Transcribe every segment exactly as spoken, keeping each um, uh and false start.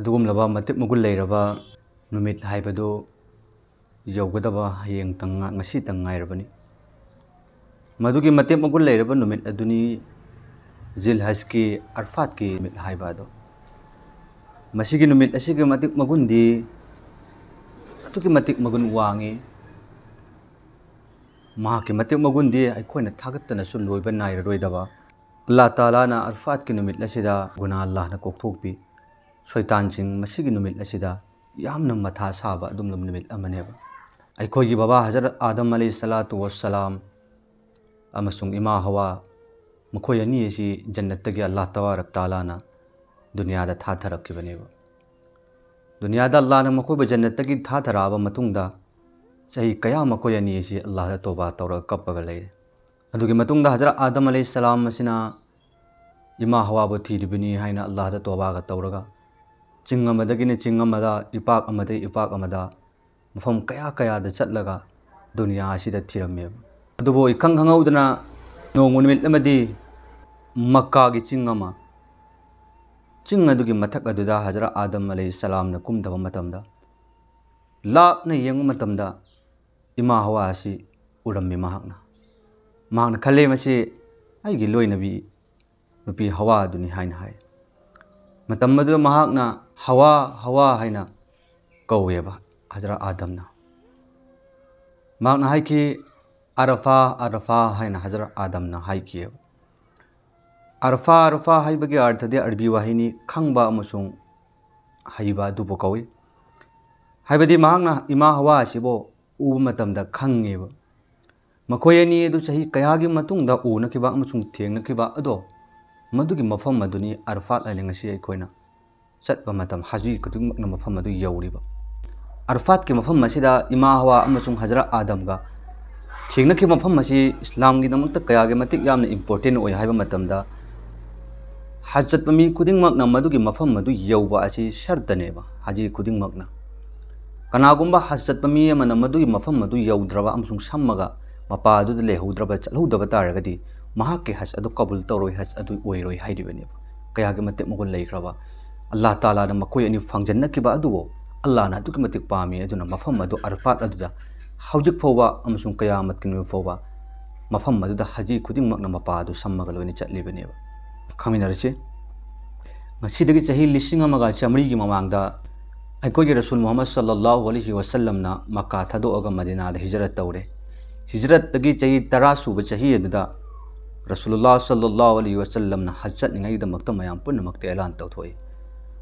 ꯑꯗꯨꯒꯨꯝꯂꯕ ꯃꯇꯤꯛ ꯃꯒꯨꯟ ꯂꯩꯔꯕ ꯅꯨꯃꯤꯠ ꯍꯥꯏꯕꯗꯨ ꯌꯧꯒꯗꯕ ꯍꯌꯦꯡꯇꯪ ꯉ-, ꯉꯁꯤꯇꯪ ꯉꯥꯏꯔꯕꯅꯤ꯫ ꯃꯗꯨꯒꯤ ꯃꯇꯤꯛ ꯃꯒꯨꯟ ꯂꯩꯔꯕ ꯅꯨꯃꯤꯠ ꯑꯗꯨꯅꯤ ꯖꯤꯜ ꯍꯖꯀꯤ ꯑꯔꯐꯥꯠꯀꯤ ꯅꯨꯃꯤꯠ ꯍꯥꯏꯕ ꯑꯗꯣ꯫ ꯃꯁꯤꯒꯤ ꯅꯨꯃꯤꯠ ꯑꯁꯤꯒꯤ ꯃꯇꯤꯛ ꯃꯒꯨꯟꯗꯤ ꯑꯗꯨꯛꯀꯤ ꯃꯇꯤꯛ ꯃꯒꯨꯟ ꯋꯥꯡꯉꯤ꯫ ꯃꯍꯥꯛꯀꯤ ꯃꯇꯤꯛ ꯃꯒꯨꯟꯗꯤ ꯑꯩꯈꯣꯏꯅ ꯊꯥꯒꯠꯇꯅꯁꯨ ꯂꯣꯏꯕ ꯅꯥꯏꯔꯔꯣꯏꯗꯕ꯫ ꯑꯜꯂꯥꯍ ꯇꯥꯂꯥꯅ ꯑꯔꯐꯥꯠꯀꯤ ꯅꯨꯃꯤꯠ ꯑꯁꯤꯗ ꯒꯨꯅꯥꯍ ꯑꯜꯂꯥꯍꯅ ꯀꯣꯛꯊꯣꯛꯄꯤ, ꯁꯣꯏꯇꯥꯟꯁꯤꯡ ꯃꯁꯤꯒꯤ ꯅꯨꯃꯤꯠ ꯑꯁꯤꯗ ꯌꯥꯝꯅ ꯃꯊꯥ ꯁꯥꯕ ꯑꯗꯨꯒꯨꯝꯂꯕ ꯅꯨꯃꯤꯠ ꯑꯃꯅꯦꯕ꯫ ꯑꯩꯈꯣꯏꯒꯤ ꯕꯕꯥ ꯍꯖꯔꯠ ꯑꯥꯗꯝ ꯑꯂꯩꯍꯤ ꯁꯂꯥꯇꯨ ꯋꯁꯁꯂꯥꯝ ꯑꯃꯁꯨꯡ ꯏꯃꯥ ꯍꯋꯥ, ꯃꯈꯣꯏ ꯑꯅꯤ ꯑꯁꯤ ꯖꯟꯅꯠꯇꯒꯤ ꯑꯜꯂꯥꯍ ꯇꯕꯥꯔꯛ ꯇꯥꯂꯥꯅ ꯗꯨꯅꯤꯌꯥꯗ ꯊꯥꯊꯔꯛꯈꯤꯕꯅꯦꯕ꯫ ꯗꯨꯅꯤꯌꯥꯗ ꯑꯜꯂꯥꯍꯅ ꯃꯈꯣꯏꯕꯨ ꯖꯟꯅꯠꯇꯒꯤ ꯊꯥꯊꯔꯛꯑꯕ ꯃꯇꯨꯡꯗ ꯆꯍꯤ ꯀꯌꯥ ꯃꯈꯣꯏ ꯑꯅꯤ ꯑꯁꯤ ꯑꯜꯂꯥꯍꯗ ꯇꯣꯕꯥ ꯇꯧꯔꯒ ꯀꯞꯄꯒ ꯂꯩꯔꯦ꯫ ꯑꯗꯨꯒꯤ ꯃꯇꯨꯡꯗ ꯍꯖꯔꯠ ꯑꯥꯗꯝ ꯑꯂꯩꯍꯤ ꯁꯂꯥꯝ ꯑꯁꯤꯅ ꯏꯃꯥ ꯍꯋꯥꯕꯨ ꯊꯤꯔꯤꯕꯅꯤ ꯍꯥꯏꯅ ꯑꯜꯂꯥꯍꯗ ꯇꯣꯕꯥꯒ ꯇꯧꯔꯒ ꯆꯤꯡ ꯑꯃꯗꯒꯤꯅ ꯆꯤꯡ ꯑꯃꯗ, ꯏꯄꯥꯛ ꯑꯃꯗꯒꯤ ꯏꯄꯥꯛ ꯑꯃꯗ, ꯃꯐꯝ ꯀꯌꯥ ꯀꯌꯥꯗ ꯆꯠꯂꯒ ꯗꯨꯅꯤꯌꯥ ꯑꯁꯤꯗ ꯊꯤꯔꯝꯃꯦꯕ꯫ ꯑꯗꯨꯕꯨ ꯏꯈꯪ ꯈꯪꯍꯧꯗꯅ ꯅꯣꯡꯃ ꯅꯨꯃꯤꯠ ꯑꯃꯗꯤ ꯃꯛꯀꯥꯒꯤ ꯆꯤꯡ ꯑꯃ, ꯆꯤꯡ ꯑꯗꯨꯒꯤ ꯃꯊꯛ ꯑꯗꯨꯗ ꯍꯖꯔꯠ ꯑꯥꯗꯝ ꯑꯂꯩꯍꯤ ꯁꯂꯥꯝꯅ ꯀꯨꯝꯊꯕ ꯃꯇꯝꯗ, ꯂꯥꯞꯅ ꯌꯦꯡꯕ ꯃꯇꯝꯗ ꯏꯃꯥ ꯍꯋꯥ ꯑꯁꯤ ꯎꯔꯝꯃꯤ ꯃꯍꯥꯛꯅ꯫ ꯃꯍꯥꯛꯅ ꯈꯜꯂꯦ, "ꯃꯁꯤ ꯑꯩꯒꯤ ꯂꯣꯏꯅꯕꯤ ꯅꯨꯄꯤ ꯍꯋꯥ ꯑꯗꯨꯅꯤ" ꯍꯥꯏꯅ ꯍꯥꯏ꯫ ꯃꯇꯝ ꯑꯗꯨꯗ ꯃꯍꯥꯛꯅ "ꯍꯋꯥ, ꯍꯋꯥ" ꯍꯥꯏꯅ ꯀꯧꯋꯦꯕ ꯍꯖꯔꯠ ꯑꯥꯗꯝꯅ꯫ ꯃꯍꯥꯛꯅ ꯍꯥꯏꯈꯤ, "ꯑꯔꯐꯥ, ꯑꯔꯐꯥ" ꯍꯥꯏꯅ ꯍꯖꯔꯠ ꯑꯥꯗꯝꯅ ꯍꯥꯏꯈꯤꯑꯕ꯫ ꯑꯔꯐꯥ, ꯑꯔꯐꯥ ꯍꯥꯏꯕꯒꯤ ꯑꯔꯊꯗꯤ ꯑꯔꯕꯤ ꯋꯥꯍꯩꯅꯤ, ꯈꯪꯕ ꯑꯃꯁꯨꯡ ꯍꯩꯕ ꯑꯗꯨꯕꯨ ꯀꯧꯏ꯫ ꯍꯥꯏꯕꯗꯤ ꯃꯍꯥꯛꯅ ꯏꯃꯥ ꯍꯋꯥ ꯑꯁꯤꯕꯨ ꯎꯕ ꯃꯇꯝꯗ ꯈꯪꯉꯦꯕ꯫ ꯃꯈꯣꯏ ꯑꯅꯤ ꯑꯗꯨ ꯆꯍꯤ ꯀꯌꯥꯒꯤ ꯃꯇꯨꯡꯗ ꯎꯅꯈꯤꯕ ꯑꯃꯁꯨꯡ ꯊꯦꯡꯅꯈꯤꯕ ꯑꯗꯣ, ꯃꯗꯨꯒꯤ ꯃꯐꯝ ꯑꯗꯨꯅꯤ ꯑꯔꯐꯥꯠ ꯍꯥꯏꯅ ꯉꯁꯤ ꯑꯩꯈꯣꯏꯅ ꯆꯠꯄ ꯃꯇꯝ, ꯍꯥꯖꯤ ꯈꯨꯗꯤꯡꯃꯛꯅ ꯃꯐꯝ ꯑꯗꯨ ꯌꯧꯔꯤꯕ꯫ ꯑꯔꯐꯥꯠꯀꯤ ꯃꯐꯝ ꯑꯁꯤꯗ ꯏꯃꯥ ꯍꯋꯥ ꯑꯃꯁꯨꯡ ꯍꯖꯔꯠ ꯑꯥꯗꯝꯒ ꯊꯦꯡꯅꯈꯤꯕ ꯃꯐꯝ ꯑꯁꯤ ꯏꯁꯂꯥꯝꯒꯤꯗꯃꯛꯇ ꯀꯌꯥꯒꯤ ꯃꯇꯤꯛ ꯌꯥꯝꯅ important ꯑꯣꯏ ꯍꯥꯏꯕ ꯃꯇꯝꯗ, ꯍꯖ ꯆꯠꯄ ꯃꯤ ꯈꯨꯗꯤꯡꯃꯛꯅ ꯃꯗꯨꯒꯤ ꯃꯐꯝ ꯑꯗꯨ ꯌꯧꯕ ꯑꯁꯤ ꯁꯔꯇꯅꯦꯕ, ꯍꯥꯖꯤ ꯈꯨꯗꯤꯡꯃꯛꯅ꯫ ꯀꯅꯥꯒꯨꯝꯕ ꯍꯖ ꯆꯠꯄ ꯃꯤ ꯑꯃꯅ ꯃꯗꯨꯒꯤ ꯃꯐꯝ ꯑꯗꯨ ꯌꯧꯗ꯭ꯔꯕ ꯑꯃꯁꯨꯡ ꯁꯝꯃꯒ ꯃꯄꯥ ꯑꯗꯨꯗ ꯂꯩꯍꯧꯗ꯭ꯔꯕ, ꯆꯠꯍꯧꯗꯕ ꯇꯥꯔꯒꯗꯤ, ꯃꯍꯥꯛꯀꯤ ꯍꯖ ꯑꯗꯨ ꯀꯕꯨꯜ ꯇꯧꯔꯣꯏ, ꯍꯖ ꯑꯗꯨ ꯑꯣꯏꯔꯣꯏ ꯍꯥꯏꯔꯤꯕꯅꯦꯕ꯫ ꯀꯌꯥꯒꯤ ꯃꯇꯤꯛ ꯃꯒꯨꯟ ꯂꯩꯈ꯭ꯔꯕ ꯑꯜꯂꯥꯍ ꯇꯥꯂꯥꯅ ꯃꯈꯣꯏ ꯑꯅꯤ ꯐꯪꯖꯟꯅꯈꯤꯕ ꯑꯗꯨꯕꯨ ꯑꯜꯂꯥꯍꯅ ꯑꯗꯨꯛꯀꯤ ꯃꯇꯤꯛ ꯄꯥꯝꯃꯤ꯫ ꯑꯗꯨꯅ ꯃꯐꯝ ꯑꯗꯨ ꯑꯔꯐꯥꯠ ꯑꯗꯨꯗ ꯍꯧꯖꯤꯛ ꯐꯥꯎꯕ ꯑꯃꯁꯨꯡ ꯀꯌꯥꯃꯠꯀꯤ ꯅꯨꯃꯤꯠ ꯐꯥꯎꯕ ꯃꯐꯝ ꯑꯗꯨꯗ ꯍꯖꯤ ꯈꯨꯗꯤꯡꯃꯛꯅ ꯃꯄꯥ ꯑꯗꯨ ꯁꯝꯃꯒ ꯂꯣꯏꯅ ꯆꯠꯂꯤꯕꯅꯦꯕ꯫ ꯈꯪꯃꯤꯟꯅꯔꯁꯤ꯫ ꯉꯁꯤꯗꯒꯤ ꯆꯍꯤ ꯂꯤꯁꯤꯡ ꯑꯃꯒ ꯆꯥꯃꯔꯤꯒꯤ ꯃꯃꯥꯡꯗ ꯑꯩꯈꯣꯏꯒꯤ ꯔꯁꯨꯜ ꯃꯨꯍꯝꯃꯗ ꯁꯜꯂꯜꯂꯥꯍꯨ ꯑꯂꯩꯍꯤ ꯋꯥꯁꯜꯂꯝꯅ ꯃꯛꯀꯥ ꯊꯥꯗꯣꯛꯑꯒ ꯃꯗꯤꯅꯥꯗ ꯍꯤꯖꯔꯠ ꯇꯧꯔꯦ꯫ ꯍꯤꯖꯔꯠꯇꯒꯤ ꯆꯍꯤ ꯇꯔꯥ ꯁꯨꯕ ꯆꯍꯤ ꯑꯗꯨꯗ ꯔꯁꯨꯂꯨꯜꯂꯥꯍ ꯁꯜꯂꯜꯂꯥꯍꯨ ꯑꯂꯩꯍꯤ ꯋꯥꯁꯜꯂꯝꯅ ꯍꯖ ꯆꯠꯅꯤꯡꯉꯥꯏꯒꯤꯗꯃꯛꯇ ꯃꯌꯥꯝ ꯄꯨꯝꯅꯃꯛꯇ ꯑꯦꯂꯥꯟ ꯇꯧꯊꯣꯛꯏ꯫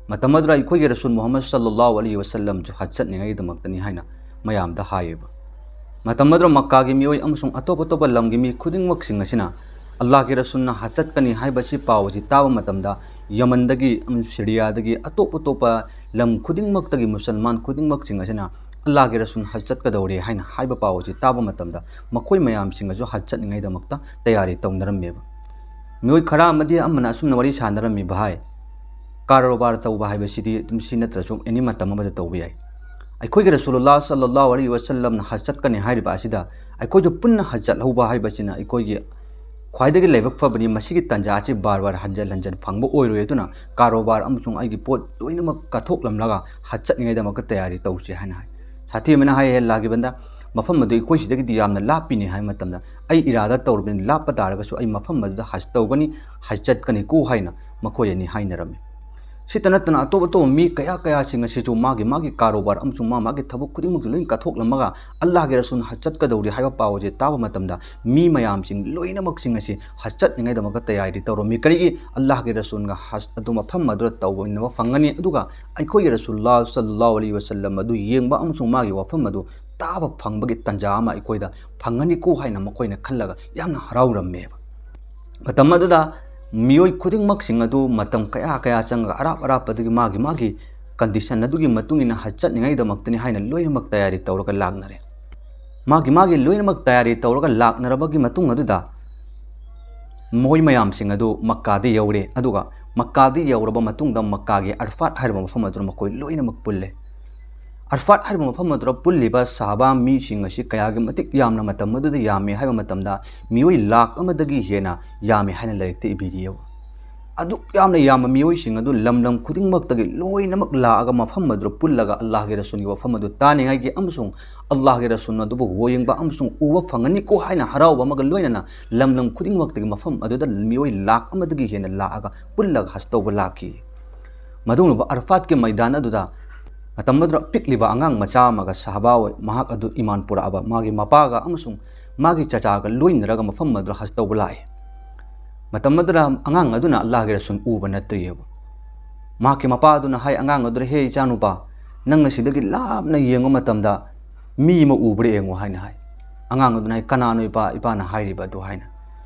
ꯃꯇꯝ ꯑꯗꯨꯗ ꯑꯩꯈꯣꯏꯒꯤ ꯔꯁꯨꯜ ꯃꯨꯍꯝꯃꯗ ꯁꯜꯂꯜꯂꯥꯍꯨ ꯑꯂꯩꯍꯤ ꯋꯥꯁꯜꯂꯝꯁꯨ ꯍꯖ ꯆꯠꯅꯤꯡꯉꯥꯏꯒꯤꯗꯃꯛꯇꯅꯤ ꯍꯥꯏꯅ ꯃꯌꯥꯝꯗ ꯍꯥꯏꯌꯦꯕ꯫ ꯃꯇꯝ ꯑꯗꯨꯗ ꯃꯛꯀꯥꯒꯤ ꯃꯤꯑꯣꯏ ꯑꯃꯁꯨꯡ ꯑꯇꯣꯞ ꯑꯇꯣꯞꯄ ꯂꯝꯒꯤ ꯃꯤ ꯈꯨꯗꯤꯡꯃꯛꯁꯤꯡ ꯑꯁꯤꯅ ꯑꯜꯂꯥꯍꯒꯤ ꯔꯁꯨꯜꯅ ꯍꯖ ꯆꯠꯀꯅꯤ ꯍꯥꯏꯕꯁꯤ ꯄꯥꯎ ꯑꯁꯤ ꯇꯥꯕ ꯃꯇꯝꯗ ꯌꯃꯟꯗꯒꯤ ꯑꯃꯁꯨꯡ ꯁꯤꯔꯤꯌꯥꯗꯒꯤ ꯑꯇꯣꯞ ꯑꯇꯣꯞꯄ ꯂꯝ ꯈꯨꯗꯤꯡꯃꯛꯇꯒꯤ ꯃꯨꯁꯜꯃꯥꯟ ꯈꯨꯗꯤꯡꯃꯛꯁꯤꯡ ꯑꯁꯤꯅ ꯑꯜꯂꯥꯍꯒꯤ ꯔꯁꯨꯜ ꯍꯖ ꯆꯠꯀꯗꯧꯔꯦ ꯍꯥꯏꯅ ꯍꯥꯏꯕ ꯄꯥꯎ ꯑꯁꯤ ꯇꯥꯕ ꯃꯇꯝꯗ ꯃꯈꯣꯏ ꯃꯌꯥꯝꯁꯤꯡ ꯑꯁꯨ ꯍꯖ ꯆꯠꯅꯤꯡꯉꯥꯏꯗꯃꯛꯇ ꯇꯌꯥꯔꯤ ꯇꯧꯅꯔꯝꯃꯦꯕ꯫ ꯃꯤꯑꯣꯏ ꯈꯔ ꯑꯃꯗꯤ ꯑꯃꯅ ꯑꯁꯨꯝꯅ ꯋꯥꯔꯤ ꯁꯥꯟꯅꯔꯝꯃꯤ, "ꯚꯥꯏ, ꯀꯥꯔꯣꯕꯥꯔ ꯇꯧꯕ ꯍꯥꯏꯕꯁꯤꯗꯤ ꯑꯗꯨꯝ ꯁꯤ ꯅꯠꯇ꯭ꯔꯁꯨ ꯑꯦꯅꯤ ꯃꯇꯝ ꯑꯃꯗ ꯇꯧꯕ ꯌꯥꯏ꯫ ꯑꯩꯈꯣꯏꯒꯤ ꯔꯁꯨꯂꯨꯜꯂꯥꯍ ꯁꯜꯂꯜꯂꯥꯍꯨ ꯑꯂꯩꯍꯤ ꯋꯥꯁꯜꯂꯝꯅ ꯍꯖ ꯆꯠꯀꯅꯤ ꯍꯥꯏꯔꯤꯕ ꯑꯁꯤꯗ ꯑꯩꯈꯣꯏꯁꯨ ꯄꯨꯟꯅ ꯍꯖ ꯆꯠꯍꯧꯕ ꯍꯥꯏꯕꯁꯤꯅ ꯑꯩꯈꯣꯏꯒꯤ ꯈ꯭ꯋꯥꯏꯗꯒꯤ ꯂꯥꯏꯕꯛ ꯐꯕꯅꯤ꯫ ꯃꯁꯤꯒꯤ ꯇꯥꯟꯖꯥ ꯑꯁꯤ ꯕꯥꯔ ꯕꯥꯔ ꯍꯟꯖꯤꯟ ꯍꯟꯖꯤꯟ ꯐꯪꯕ ꯑꯣꯏꯔꯣꯏ꯫ ꯑꯗꯨꯅ ꯀꯥꯔꯣꯕꯥꯔ ꯑꯃꯁꯨꯡ ꯑꯩꯒꯤ ꯄꯣꯠ ꯂꯣꯏꯅꯃꯛ ꯀꯠꯊꯣꯛꯂꯝꯂꯒ ꯍꯖ ꯆꯠꯅꯤꯡꯉꯥꯏꯗꯃꯛꯇ ꯇꯌꯥꯔꯤ ꯇꯧꯁꯤ" ꯍꯥꯏꯅ ꯍꯥꯏ꯫ ꯁꯥꯊꯤ ꯑꯃꯅ ꯍꯥꯏꯌꯦ, "ꯑꯜꯂꯥꯍꯒꯤ ꯕꯟꯗꯥ, ꯃꯐꯝ ꯑꯗꯨ ꯑꯩꯈꯣꯏ ꯁꯤꯗꯒꯤꯗꯤ ꯌꯥꯝꯅ ꯂꯥꯞꯄꯤꯅꯦ" ꯍꯥꯏꯕ ꯃꯇꯝꯗ, "ꯑꯩ ꯏꯔꯥꯗꯥ ꯇꯧꯔꯕꯅꯤ, ꯂꯥꯞꯄ ꯇꯥꯔꯒꯁꯨ ꯑꯩ ꯃꯐꯝ ꯑꯗꯨꯗ ꯍꯖ ꯇꯧꯒꯅꯤ, ꯍꯖ ꯆꯠꯀꯅꯤꯀꯣ" ꯍꯥꯏꯅ ꯃꯈꯣꯏ ꯑꯅꯤ ꯍꯥꯏꯅꯔꯝꯃꯤ꯫ ꯁꯤꯇ ꯅꯠꯇꯅ ꯑꯇꯣꯞ ꯑꯇꯣꯞꯄ ꯃꯤ ꯀꯌꯥ ꯀꯌꯥꯁꯤꯡ ꯑꯁꯤꯁꯨ ꯃꯥꯒꯤ ꯃꯥꯒꯤ ꯀꯥꯔꯣꯕꯥꯔ ꯑꯃꯁꯨꯡ ꯃꯥ ꯃꯥꯒꯤ ꯊꯕꯛ ꯈꯨꯗꯤꯡꯃꯛꯇꯨ ꯂꯣꯏꯅ ꯀꯠꯊꯣꯛꯂꯝꯃꯒ ꯑꯜꯂꯥꯍꯒꯤ ꯔꯁꯨꯜ ꯍꯖ ꯆꯠꯀꯗꯧꯔꯤ ꯍꯥꯏꯕ ꯄꯥꯎ ꯑꯁꯤ ꯇꯥꯕ ꯃꯇꯝꯗ ꯃꯤ ꯃꯌꯥꯝꯁꯤꯡ ꯂꯣꯏꯅꯃꯛꯁꯤꯡ ꯑꯁꯤ ꯍꯖ ꯆꯠꯅꯤꯡꯉꯥꯏꯗꯃꯛꯇ ꯇꯌꯥꯔꯤ ꯇꯧꯔꯝꯃꯤ꯫ ꯀꯔꯤꯒꯤ? ꯑꯜꯂꯥꯍꯒꯤ ꯔꯁꯨꯜꯒ ꯍꯖ ꯑꯗꯨ ꯃꯐꯝ ꯑꯗꯨꯗ ꯇꯧꯃꯤꯟꯅꯕ ꯐꯪꯒꯅꯤ, ꯑꯗꯨꯒ ꯑꯩꯈꯣꯏꯒꯤ ꯔꯁꯨꯜꯂꯥꯍ ꯁꯜꯂꯜꯂꯥꯍꯨ ꯑꯂꯩꯍꯤ ꯋꯥꯁꯜꯂꯝ ꯑꯗꯨ ꯌꯦꯡꯕ ꯑꯃꯁꯨꯡ ꯃꯥꯒꯤ ꯋꯥꯐꯝ ꯑꯗꯨ ꯇꯥꯕ ꯐꯪꯕꯒꯤ ꯇꯥꯟꯖꯥ ꯑꯃ ꯑꯩꯈꯣꯏꯗ ꯐꯪꯒꯅꯤꯀꯣ ꯍꯥꯏꯅ ꯃꯈꯣꯏꯅ ꯈꯜꯂꯒ ꯌꯥꯝꯅ ꯍꯔꯥꯎꯔꯝꯃꯦꯕ꯫ ꯃꯇꯝ ꯑꯗꯨꯗ ꯃꯤꯑꯣꯏ ꯈꯨꯗꯤꯡꯃꯛꯁꯤꯡ ꯑꯗꯨ ꯃꯇꯝ ꯀꯌꯥ ꯀꯌꯥ ꯆꯪꯉꯒ ꯑꯔꯥꯞ ꯑꯔꯥꯞꯄꯗꯒꯤ ꯃꯥꯒꯤ ꯃꯥꯒꯤ ꯀꯟꯗꯤꯁꯟ ꯑꯗꯨꯒꯤ ꯃꯇꯨꯡ ꯏꯟꯅ ꯍꯖ ꯆꯠꯅꯤꯡꯉꯥꯏꯗꯃꯛꯇꯅꯤ ꯍꯥꯏꯅ ꯂꯣꯏꯅꯃꯛ ꯇꯌꯥꯔꯤ ꯇꯧꯔꯒ ꯂꯥꯛꯅꯔꯦ꯫ ꯃꯥꯒꯤ ꯃꯥꯒꯤ ꯂꯣꯏꯅꯃꯛ ꯇꯌꯥꯔꯤ ꯇꯧꯔꯒ ꯂꯥꯛꯅꯔꯕꯒꯤ ꯃꯇꯨꯡ ꯑꯗꯨꯗ ꯃꯈꯣꯏ ꯃꯌꯥꯝꯁꯤꯡ ꯑꯗꯨ ꯃꯛꯀꯥꯗ ꯌꯧꯔꯦ꯫ ꯑꯗꯨꯒ ꯃꯛꯀꯥꯗ ꯌꯧꯔꯕ ꯃꯇꯨꯡꯗ ꯃꯛꯀꯥꯒꯤ ꯑꯔꯐꯥꯠ ꯍꯥꯏꯔꯤꯕ ꯃꯐꯝ ꯑꯗꯨꯗ ꯃꯈꯣꯏ ꯂꯣꯏꯅꯃꯛ ꯄꯨꯜꯂꯦ꯫ ꯑꯔꯐꯥꯠ ꯍꯥꯏꯔꯤꯕ ꯃꯐꯝ ꯑꯗꯨꯗ ꯄꯨꯜꯂꯤꯕ ꯁꯍꯥꯕꯥ ꯃꯤꯁꯤꯡ ꯑꯁꯤ ꯀꯌꯥꯒꯤ ꯃꯇꯤꯛ ꯌꯥꯝꯅ ꯃꯇꯝ ꯑꯗꯨꯗ ꯌꯥꯝꯃꯤ ꯍꯥꯏꯕ ꯃꯇꯝꯗ ꯃꯤꯑꯣꯏ ꯂꯥꯈ ꯑꯃꯗꯒꯤ ꯍꯦꯟꯅ ꯌꯥꯝꯃꯤ ꯍꯥꯏꯅ ꯂꯥꯏꯔꯤꯛꯇ ꯏꯕꯤꯔꯤꯑꯕ꯫ ꯑꯗꯨꯛ ꯌꯥꯝꯅ ꯌꯥꯝꯕ ꯃꯤꯑꯣꯏꯁꯤꯡ ꯑꯗꯨ ꯂꯝ ꯂꯝ ꯈꯨꯗꯤꯡꯃꯛꯇꯒꯤ ꯂꯣꯏꯅꯃꯛ ꯂꯥꯛꯑꯒ ꯃꯐꯝ ꯑꯗꯨꯗ ꯄꯨꯜꯂꯒ ꯑꯜꯂꯥꯍꯒꯤ ꯔꯁꯨꯜꯒꯤ ꯋꯥꯐꯝ ꯑꯗꯨ ꯇꯥꯅꯤꯡꯉꯥꯏꯒꯤ ꯑꯃꯁꯨꯡ ꯑꯜꯂꯥꯍꯒꯤ ꯔꯁꯨꯜ ꯑꯗꯨꯕꯨ ꯌꯦꯡꯕ ꯑꯃꯁꯨꯡ ꯎꯕ ꯐꯪꯒꯅꯤꯀꯣ ꯍꯥꯏꯅ ꯍꯔꯥꯎꯕ ꯑꯃꯒ ꯂꯣꯏꯅꯅ ꯂꯝ ꯂꯝ ꯈꯨꯗꯤꯡꯃꯛꯇꯒꯤ ꯃꯐꯝ ꯑꯗꯨꯗ ꯃꯤꯑꯣꯏ ꯂꯥꯈ ꯑꯃꯗꯒꯤ ꯍꯦꯟꯅ ꯂꯥꯛꯑꯒ ꯄꯨꯜꯂꯒ ꯍꯖ ꯇꯧꯕ ꯂꯥꯛꯈꯤ꯫ ꯃꯗꯨꯒꯨꯝꯂꯕ ꯑꯔꯐꯥꯠꯀꯤ ꯃꯩꯗꯥꯟ ꯑꯗꯨꯗ ꯃꯇꯝ ꯑꯗꯨꯗ ꯄꯤꯛꯂꯤꯕ ꯑꯉꯥꯡ ꯃꯆꯥ ꯑꯃꯒ ꯁꯍꯥꯕꯥ ꯑꯣꯏ, ꯃꯍꯥꯛ ꯑꯗꯨ ꯏꯃꯥꯟ ꯄꯨꯔꯛꯑꯕ ꯃꯥꯒꯤ ꯃꯄꯥꯒ ꯑꯃꯁꯨꯡ ꯃꯥꯒꯤ ꯆꯆꯥꯒ ꯂꯣꯏꯅꯔꯒ ꯃꯐꯝ ꯑꯗꯨꯗ ꯍꯖ ꯇꯧꯕ ꯂꯥꯛꯏ꯫ ꯃꯇꯝ ꯑꯗꯨꯗ ꯑꯉꯥꯡ ꯑꯗꯨꯅ ꯑꯜꯂꯥꯍꯒꯤ ꯔꯁꯨꯜ ꯎꯕ ꯅꯠꯇ꯭ꯔꯤꯑꯕ꯫ ꯃꯍꯥꯛꯀꯤ ꯃꯄꯥ ꯑꯗꯨꯅ ꯍꯥꯏ ꯑꯉꯥꯡ ꯑꯗꯨꯗ, "ꯍꯦ ꯏꯆꯥꯅꯨꯄꯥ, ꯅꯪꯅ ꯁꯤꯗꯒꯤ ꯂꯥꯞꯅ ꯌꯦꯡꯕ ꯃꯇꯝꯗ ꯃꯤ ꯑꯃ ꯎꯕ꯭ꯔꯥ ꯌꯦꯡꯉꯨ" ꯍꯥꯏꯅ ꯍꯥꯏ꯫ ꯑꯉꯥꯡ ꯑꯗꯨꯅ ꯍꯥꯏ, "ꯀꯅꯥꯅꯣ ꯏꯄꯥ, ꯏꯄꯥꯅ ꯍꯥꯏꯔꯤꯕ ꯑꯗꯨ?" ꯍꯥꯏꯅ꯫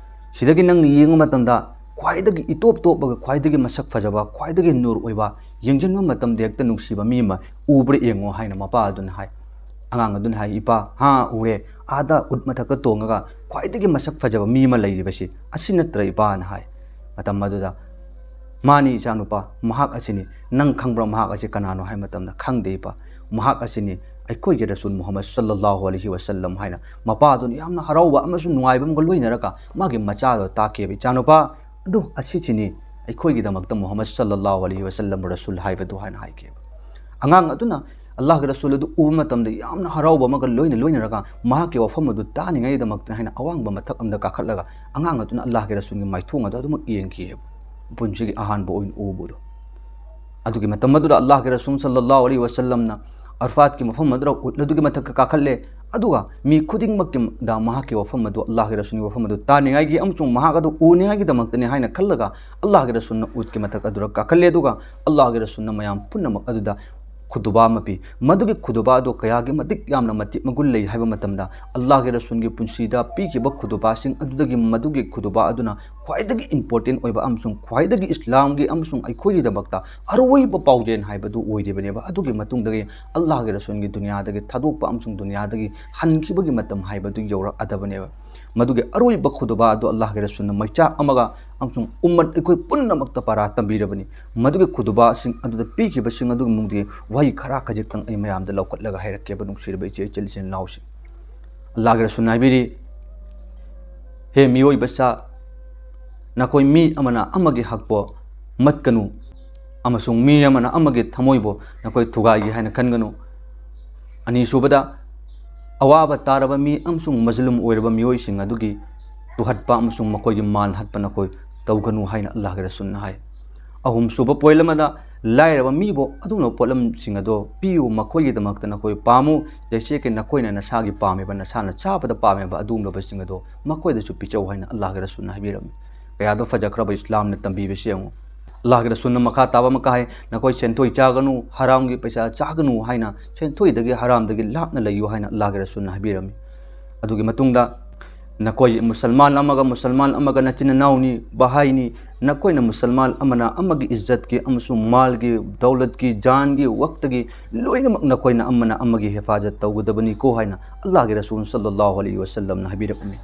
"ꯁꯤꯗꯒꯤ ꯅꯪꯅ ꯌꯦꯡꯕ ꯃꯇꯝꯗ ꯈ꯭ꯋꯥꯏꯗꯒꯤ ꯏꯇꯣꯞ ꯇꯣꯞꯄꯒ ꯈ꯭ꯋꯥꯏꯗꯒꯤ ꯃꯁꯛ ꯐꯖꯕ, ꯈ꯭ꯋꯥꯏꯗꯒꯤ ꯅꯨꯔ ꯑꯣꯏꯕ, ꯌꯦꯡꯁꯤꯟꯕ ꯃꯇꯝꯗ ꯍꯦꯛꯇ ꯅꯨꯡꯁꯤꯕ ꯃꯤ ꯑꯃ ꯎꯕ꯭ꯔꯥ ꯌꯦꯡꯉꯣ" ꯍꯥꯏꯅ ꯃꯄꯥ ꯑꯗꯨꯅ ꯍꯥꯏ꯫ ꯑꯉꯥꯡ ꯑꯗꯨꯅ ꯍꯥꯏ, "ꯏꯄꯥ, ꯍꯥ, ꯎꯔꯦ꯫ ꯑꯥꯗ ꯎꯠ ꯃꯊꯛꯇ ꯇꯣꯡꯉꯒ ꯈ꯭ꯋꯥꯏꯗꯒꯤ ꯃꯁꯛ ꯐꯖꯕ ꯃꯤ ꯑꯃ ꯂꯩꯔꯤꯕꯁꯤ ꯑꯁꯤ ꯅꯠꯇ꯭ꯔ ꯏꯄꯥꯅ?" ꯍꯥꯏ꯫ ꯃꯇꯝ ꯑꯗꯨꯗ, "ꯃꯥꯅꯤ ꯏꯆꯥꯅꯨꯄꯥ, ꯃꯍꯥꯛ ꯑꯁꯤꯅꯤ꯫ ꯅꯪ ꯈꯪꯕ꯭ꯔꯥ ꯃꯍꯥꯛ ꯑꯁꯤ ꯀꯅꯥꯅꯣ?" ꯍꯥꯏ ꯃꯇꯝꯗ, "ꯈꯪꯗꯦ ꯏꯄꯥ, ꯃꯍꯥꯛ ꯑꯁꯤꯅꯤ ꯑꯩꯈꯣꯏꯒꯤ ꯔꯁꯨꯜ ꯃꯨꯍꯝꯃꯗ ꯁꯜꯂꯜꯂꯥꯍꯨ ꯑꯂꯩꯍꯤ ꯋꯥꯁꯜꯂꯝ" ꯍꯥꯏꯅ ꯃꯄꯥ ꯑꯗꯨꯅ ꯌꯥꯝꯅ ꯍꯔꯥꯎꯕ ꯑꯃꯁꯨꯡ ꯅꯨꯡꯉꯥꯏꯕ ꯑꯃꯒ ꯂꯣꯏꯅꯔꯒ ꯃꯥꯒꯤ ꯃꯆꯥꯗꯣ ꯇꯥꯛꯈꯤꯕ, "ꯏꯆꯥꯅꯨꯄꯥ, ꯑꯗꯨ ꯑꯁꯤꯁꯤꯅꯤ ꯑꯩꯈꯣꯏꯒꯤꯗꯃꯛꯇ ꯃꯨꯍꯝꯃꯗ ꯁꯜꯂꯜꯂꯥꯍꯨ ꯑꯂꯩꯍꯤ ꯋꯥꯁꯜꯂꯝ ꯔꯁꯨꯜ ꯍꯥꯏꯕꯗꯨ" ꯍꯥꯏꯅ ꯍꯥꯏꯈꯤꯕ꯫ ꯑꯉꯥꯡ ꯑꯗꯨꯅ ꯑꯜꯂꯥꯍꯒꯤ ꯔꯁꯨꯜ ꯑꯗꯨ ꯎꯕ ꯃꯇꯝꯗ ꯌꯥꯝꯅ ꯍꯔꯥꯎꯕ ꯑꯃꯒ ꯂꯣꯏꯅ ꯂꯣꯏꯅꯔꯒ ꯃꯍꯥꯛꯀꯤ ꯋꯥꯐꯝ ꯑꯗꯨ ꯇꯥꯅꯤꯡꯉꯥꯏꯒꯤꯗꯃꯛꯇ ꯍꯥꯏꯅ ꯑꯋꯥꯡꯕ ꯃꯊꯛ ꯑꯃꯗ ꯀꯥꯈꯠꯂꯒ ꯑꯉꯥꯡ ꯑꯗꯨꯅ ꯑꯜꯂꯥꯍꯒꯤ ꯔꯁꯨꯜꯒꯤ ꯃꯥꯏꯊꯣꯡ ꯑꯗꯨ ꯑꯗꯨꯃꯛ ꯌꯦꯡꯈꯤꯑꯕ꯫ ꯄꯨꯟꯁꯤꯒꯤ ꯑꯍꯥꯟꯕ ꯑꯣꯏꯅ ꯎꯕꯗꯣ꯫ ꯑꯗꯨꯒꯤ ꯃꯇꯝ ꯑꯗꯨꯗ ꯑꯜꯂꯥꯍꯒꯤ ꯔꯁꯨꯜ ꯁꯜꯂꯜꯂꯥꯍꯨ ꯑꯂꯩꯍꯤ ꯋꯥꯁꯜꯂꯝꯅ ꯑꯔꯐꯥꯠꯀꯤ ꯃꯐꯝ ꯑꯗꯨꯗ ꯎꯠ ꯑꯗꯨꯒꯤ ꯃꯊꯛꯇ ꯀꯥꯈꯠꯂꯦ꯫ ꯑꯗꯨꯒ ꯃꯤ ꯈꯨꯗꯤꯡꯃꯛꯀꯤꯗ ꯃꯍꯥꯛꯀꯤ ꯋꯥꯐꯝ ꯑꯗꯨ, ꯑꯜꯂꯥꯍꯒꯤ ꯔꯁꯨꯜꯒꯤ ꯋꯥꯐꯝ ꯑꯗꯨ ꯇꯥꯅꯤꯡꯉꯥꯏꯒꯤ ꯑꯃꯁꯨꯡ ꯃꯍꯥꯛ ꯑꯗꯨ ꯎꯅꯤꯡꯉꯥꯏꯒꯤꯗꯃꯛꯇꯅꯤ ꯍꯥꯏꯅ ꯈꯜꯂꯒ ꯑꯜꯂꯥꯍꯒꯤ ꯔꯁꯨꯜꯅ ꯎꯠꯀꯤ ꯃꯊꯛ ꯑꯗꯨꯗ ꯀꯥꯈꯠꯂꯦ꯫ ꯑꯗꯨꯒ ꯑꯜꯂꯥꯍꯒꯤ ꯔꯁꯨꯜꯅ ꯃꯌꯥꯝ ꯄꯨꯝꯅꯃꯛ ꯑꯗꯨꯗ ꯈꯨꯗꯨꯕꯥ ꯑꯃ ꯄꯤ꯫ ꯃꯗꯨꯒꯤ ꯈꯨꯗꯨꯕꯥ ꯑꯗꯨ ꯀꯌꯥꯒꯤ ꯃꯇꯤꯛ ꯌꯥꯝꯅ ꯃꯇꯤꯛ ꯃꯒꯨꯟ ꯂꯩ ꯍꯥꯏꯕ ꯃꯇꯝꯗ, ꯑꯜꯂꯥꯍꯒꯤ ꯔꯁꯨꯜꯒꯤ ꯄꯨꯟꯁꯤꯗ ꯄꯤꯈꯤꯕ ꯈꯨꯗꯨꯕꯥꯁꯤꯡ ꯑꯗꯨꯗꯒꯤ ꯃꯗꯨꯒꯤ ꯈꯨꯗꯨꯕꯥ ꯑꯗꯨꯅ ꯈ꯭ꯋꯥꯏꯗꯒꯤ important ꯑꯣꯏꯕ ꯑꯃꯁꯨꯡ ꯈ꯭ꯋꯥꯏꯗꯒꯤ ꯏꯁꯂꯥꯝꯒꯤ ꯑꯃꯁꯨꯡ ꯑꯩꯈꯣꯏꯒꯤꯗꯃꯛꯇ ꯑꯔꯣꯏꯕ ꯄꯥꯎꯖꯦꯜ ꯍꯥꯏꯕꯗꯨ ꯑꯣꯏꯔꯤꯕꯅꯦꯕ꯫ ꯑꯗꯨꯒꯤ ꯃꯇꯨꯡꯗꯒꯤ ꯑꯜꯂꯥꯍꯒꯤ ꯔꯁꯨꯜꯒꯤ ꯗꯨꯅꯤꯌꯥꯗꯒꯤ ꯊꯥꯗꯣꯛꯄ ꯑꯃꯁꯨꯡ ꯗꯨꯅꯤꯌꯥꯗꯒꯤ ꯍꯟꯈꯤꯕꯒꯤ ꯃꯇꯝ ꯍꯥꯏꯕꯗꯨ ꯌꯧꯔꯛꯑꯗꯕꯅꯦꯕ꯫ ꯃꯗꯨꯒꯤ ꯑꯔꯣꯏꯕ ꯈꯨꯗꯨꯕꯥ ꯑꯗꯨ ꯑꯜꯂꯥꯍꯒꯤ ꯔꯁꯨꯜꯅ ꯃꯩꯆꯥꯛ ꯑꯃꯒ ꯑꯃꯁꯨꯡ ꯎꯝꯃꯠ ꯑꯩꯈꯣꯏ ꯄꯨꯝꯅꯃꯛꯇ ꯄꯔꯥ ꯇꯝꯕꯤꯔꯕꯅꯤ꯫ ꯃꯗꯨꯒꯤ ꯈꯨꯗꯨꯕꯥꯁꯤꯡ ꯑꯗꯨꯗ ꯄꯤꯈꯤꯕꯁꯤꯡ ꯑꯗꯨꯒꯤ ꯃꯅꯨꯡꯗꯒꯤ ꯋꯥꯍꯩ ꯈꯔ ꯈꯖꯤꯛꯇꯪ ꯑꯩ ꯃꯌꯥꯝꯗ ꯂꯧꯈꯠꯂꯒ ꯍꯥꯏꯔꯛꯀꯦꯕ, ꯅꯨꯡꯁꯤꯔꯕ ꯏꯆꯦ ꯏꯆꯜ ꯏꯆꯤꯟ ꯏꯅꯥꯎꯁꯤꯡ꯫ ꯑꯜꯂꯥꯍꯒꯤ ꯔꯁꯨꯜꯅ ꯍꯥꯏꯕꯤꯔꯤ, "ꯍꯦ ꯃꯤꯑꯣꯏꯕ ꯁꯥ, ꯅꯈꯣꯏ ꯃꯤ ꯑꯃꯅ ꯑꯃꯒꯤ ꯍꯛꯄꯨ ꯃꯠꯀꯅꯨ, ꯑꯃꯁꯨꯡ ꯃꯤ ꯑꯃꯅ ꯑꯃꯒꯤ ꯊꯃꯣꯏꯕꯨ ꯅꯈꯣꯏ ꯊꯨꯒꯥꯏꯒꯦ ꯍꯥꯏꯅ ꯈꯟꯒꯅꯨ꯫ ꯑꯅꯤꯁꯨꯕꯗ, ꯑꯋꯥꯕ ꯇꯥꯔꯕ ꯃꯤ ꯑꯃꯁꯨꯡ ꯃꯖꯂꯨꯝ ꯑꯣꯏꯔꯕ ꯃꯤꯑꯣꯏꯁꯤꯡ ꯑꯗꯨꯒꯤ ꯇꯨꯍꯠꯄ ꯑꯃꯁꯨꯡ ꯃꯈꯣꯏꯒꯤ ꯃꯥꯜ ꯍꯠꯄ ꯅꯈꯣꯏ ꯇꯧꯒꯅꯨ ꯍꯥꯏꯅ ꯑꯜꯂꯥꯍꯒꯤ ꯔꯁꯨꯜꯅ ꯍꯥꯏ꯫ ꯑꯍꯨꯝꯁꯨꯕ point ꯑꯃꯗ, ꯂꯥꯏꯔꯕ ꯃꯤꯕꯨ ꯑꯗꯨꯒꯨꯝꯂꯕ ꯄꯣꯠꯂꯝꯁꯤꯡ ꯑꯗꯣ ꯄꯤꯌꯨ, ꯃꯈꯣꯏꯒꯤꯗꯃꯛꯇ ꯅꯈꯣꯏ ꯄꯥꯝꯃꯨ, ꯖꯩꯁꯦ ꯀꯤ ꯅꯈꯣꯏꯅ ꯅꯁꯥꯒꯤ ꯄꯥꯝꯃꯤꯕ, ꯅꯁꯥꯅ ꯆꯥꯕꯗ ꯄꯥꯝꯃꯤꯕ ꯑꯗꯨꯒꯨꯝꯂꯕꯁꯤꯡ ꯑꯗꯣ ꯃꯈꯣꯏꯗꯁꯨ ꯄꯤꯖꯧ ꯍꯥꯏꯅ ꯑꯜꯂꯥꯍꯒꯤ ꯔꯁꯨꯜꯅ ꯍꯥꯏꯕꯤꯔꯝꯃꯤ꯫ ꯀꯌꯥꯗ ꯐꯖꯈ꯭ꯔꯕ ꯏꯁꯂꯥꯝꯅ ꯇꯝꯕꯤꯕꯁꯤ ꯌꯦꯡꯉꯨ꯫ ꯑꯜꯂꯥꯍꯒꯤ ꯔꯁꯨꯜꯅ ꯃꯈꯥ ꯇꯥꯕ ꯑꯃ ꯀꯥꯏ, ꯅꯈꯣꯏ ꯁꯦꯟꯊꯣꯏ ꯆꯥꯒꯅꯨ, ꯍꯔꯥꯝꯒꯤ ꯄꯩꯁꯥ ꯆꯥꯒꯅꯨ ꯍꯥꯏꯅ, ꯁꯦꯟꯊꯣꯏꯗꯒꯤ ꯍꯔꯥꯝꯗꯒꯤ ꯂꯥꯞꯅ ꯂꯩꯌꯨ ꯍꯥꯏꯅ ꯑꯜꯂꯥꯍꯒꯤ ꯔꯁꯨꯜꯅ ꯍꯥꯏꯕꯤꯔꯝꯃꯤ꯫ ꯑꯗꯨꯒꯤ ꯃꯇꯨꯡꯗ, ꯅꯈꯣꯏ ꯃꯨꯁꯜꯃꯥꯟ ꯑꯃꯒ ꯃꯨꯁꯜꯃꯥꯟ ꯑꯃꯒ ꯅꯆꯤꯟ ꯅꯅꯥꯎꯅꯤ, ꯚꯥꯍꯥꯏꯅꯤ, ꯅꯈꯣꯏꯅ ꯃꯨꯁꯜꯃꯥꯟ ꯑꯃꯅ ꯑꯃꯒꯤ ꯏꯖꯠꯀꯤ ꯑꯃꯁꯨꯡ ꯃꯥꯜꯒꯤ, ꯗꯧꯂꯠꯀꯤ, ꯖꯥꯟꯒꯤ, ꯋꯛꯇꯒꯤ ꯂꯣꯏꯅꯃꯛ ꯅꯈꯣꯏꯅ ꯑꯃꯅ ꯑꯃꯒꯤ ꯍꯤꯐꯥꯖꯠ ꯇꯧꯒꯗꯕꯅꯤꯀꯣ ꯍꯥꯏꯅ ꯑꯜꯂꯥꯍꯒꯤ ꯔꯁꯨꯜ ꯁꯜꯂꯜꯂꯥꯍꯨ ꯑꯂꯩꯍꯤ ꯋꯁꯜꯂꯝꯅ ꯍꯥꯏꯕꯤꯔꯛꯄꯅꯤ꯫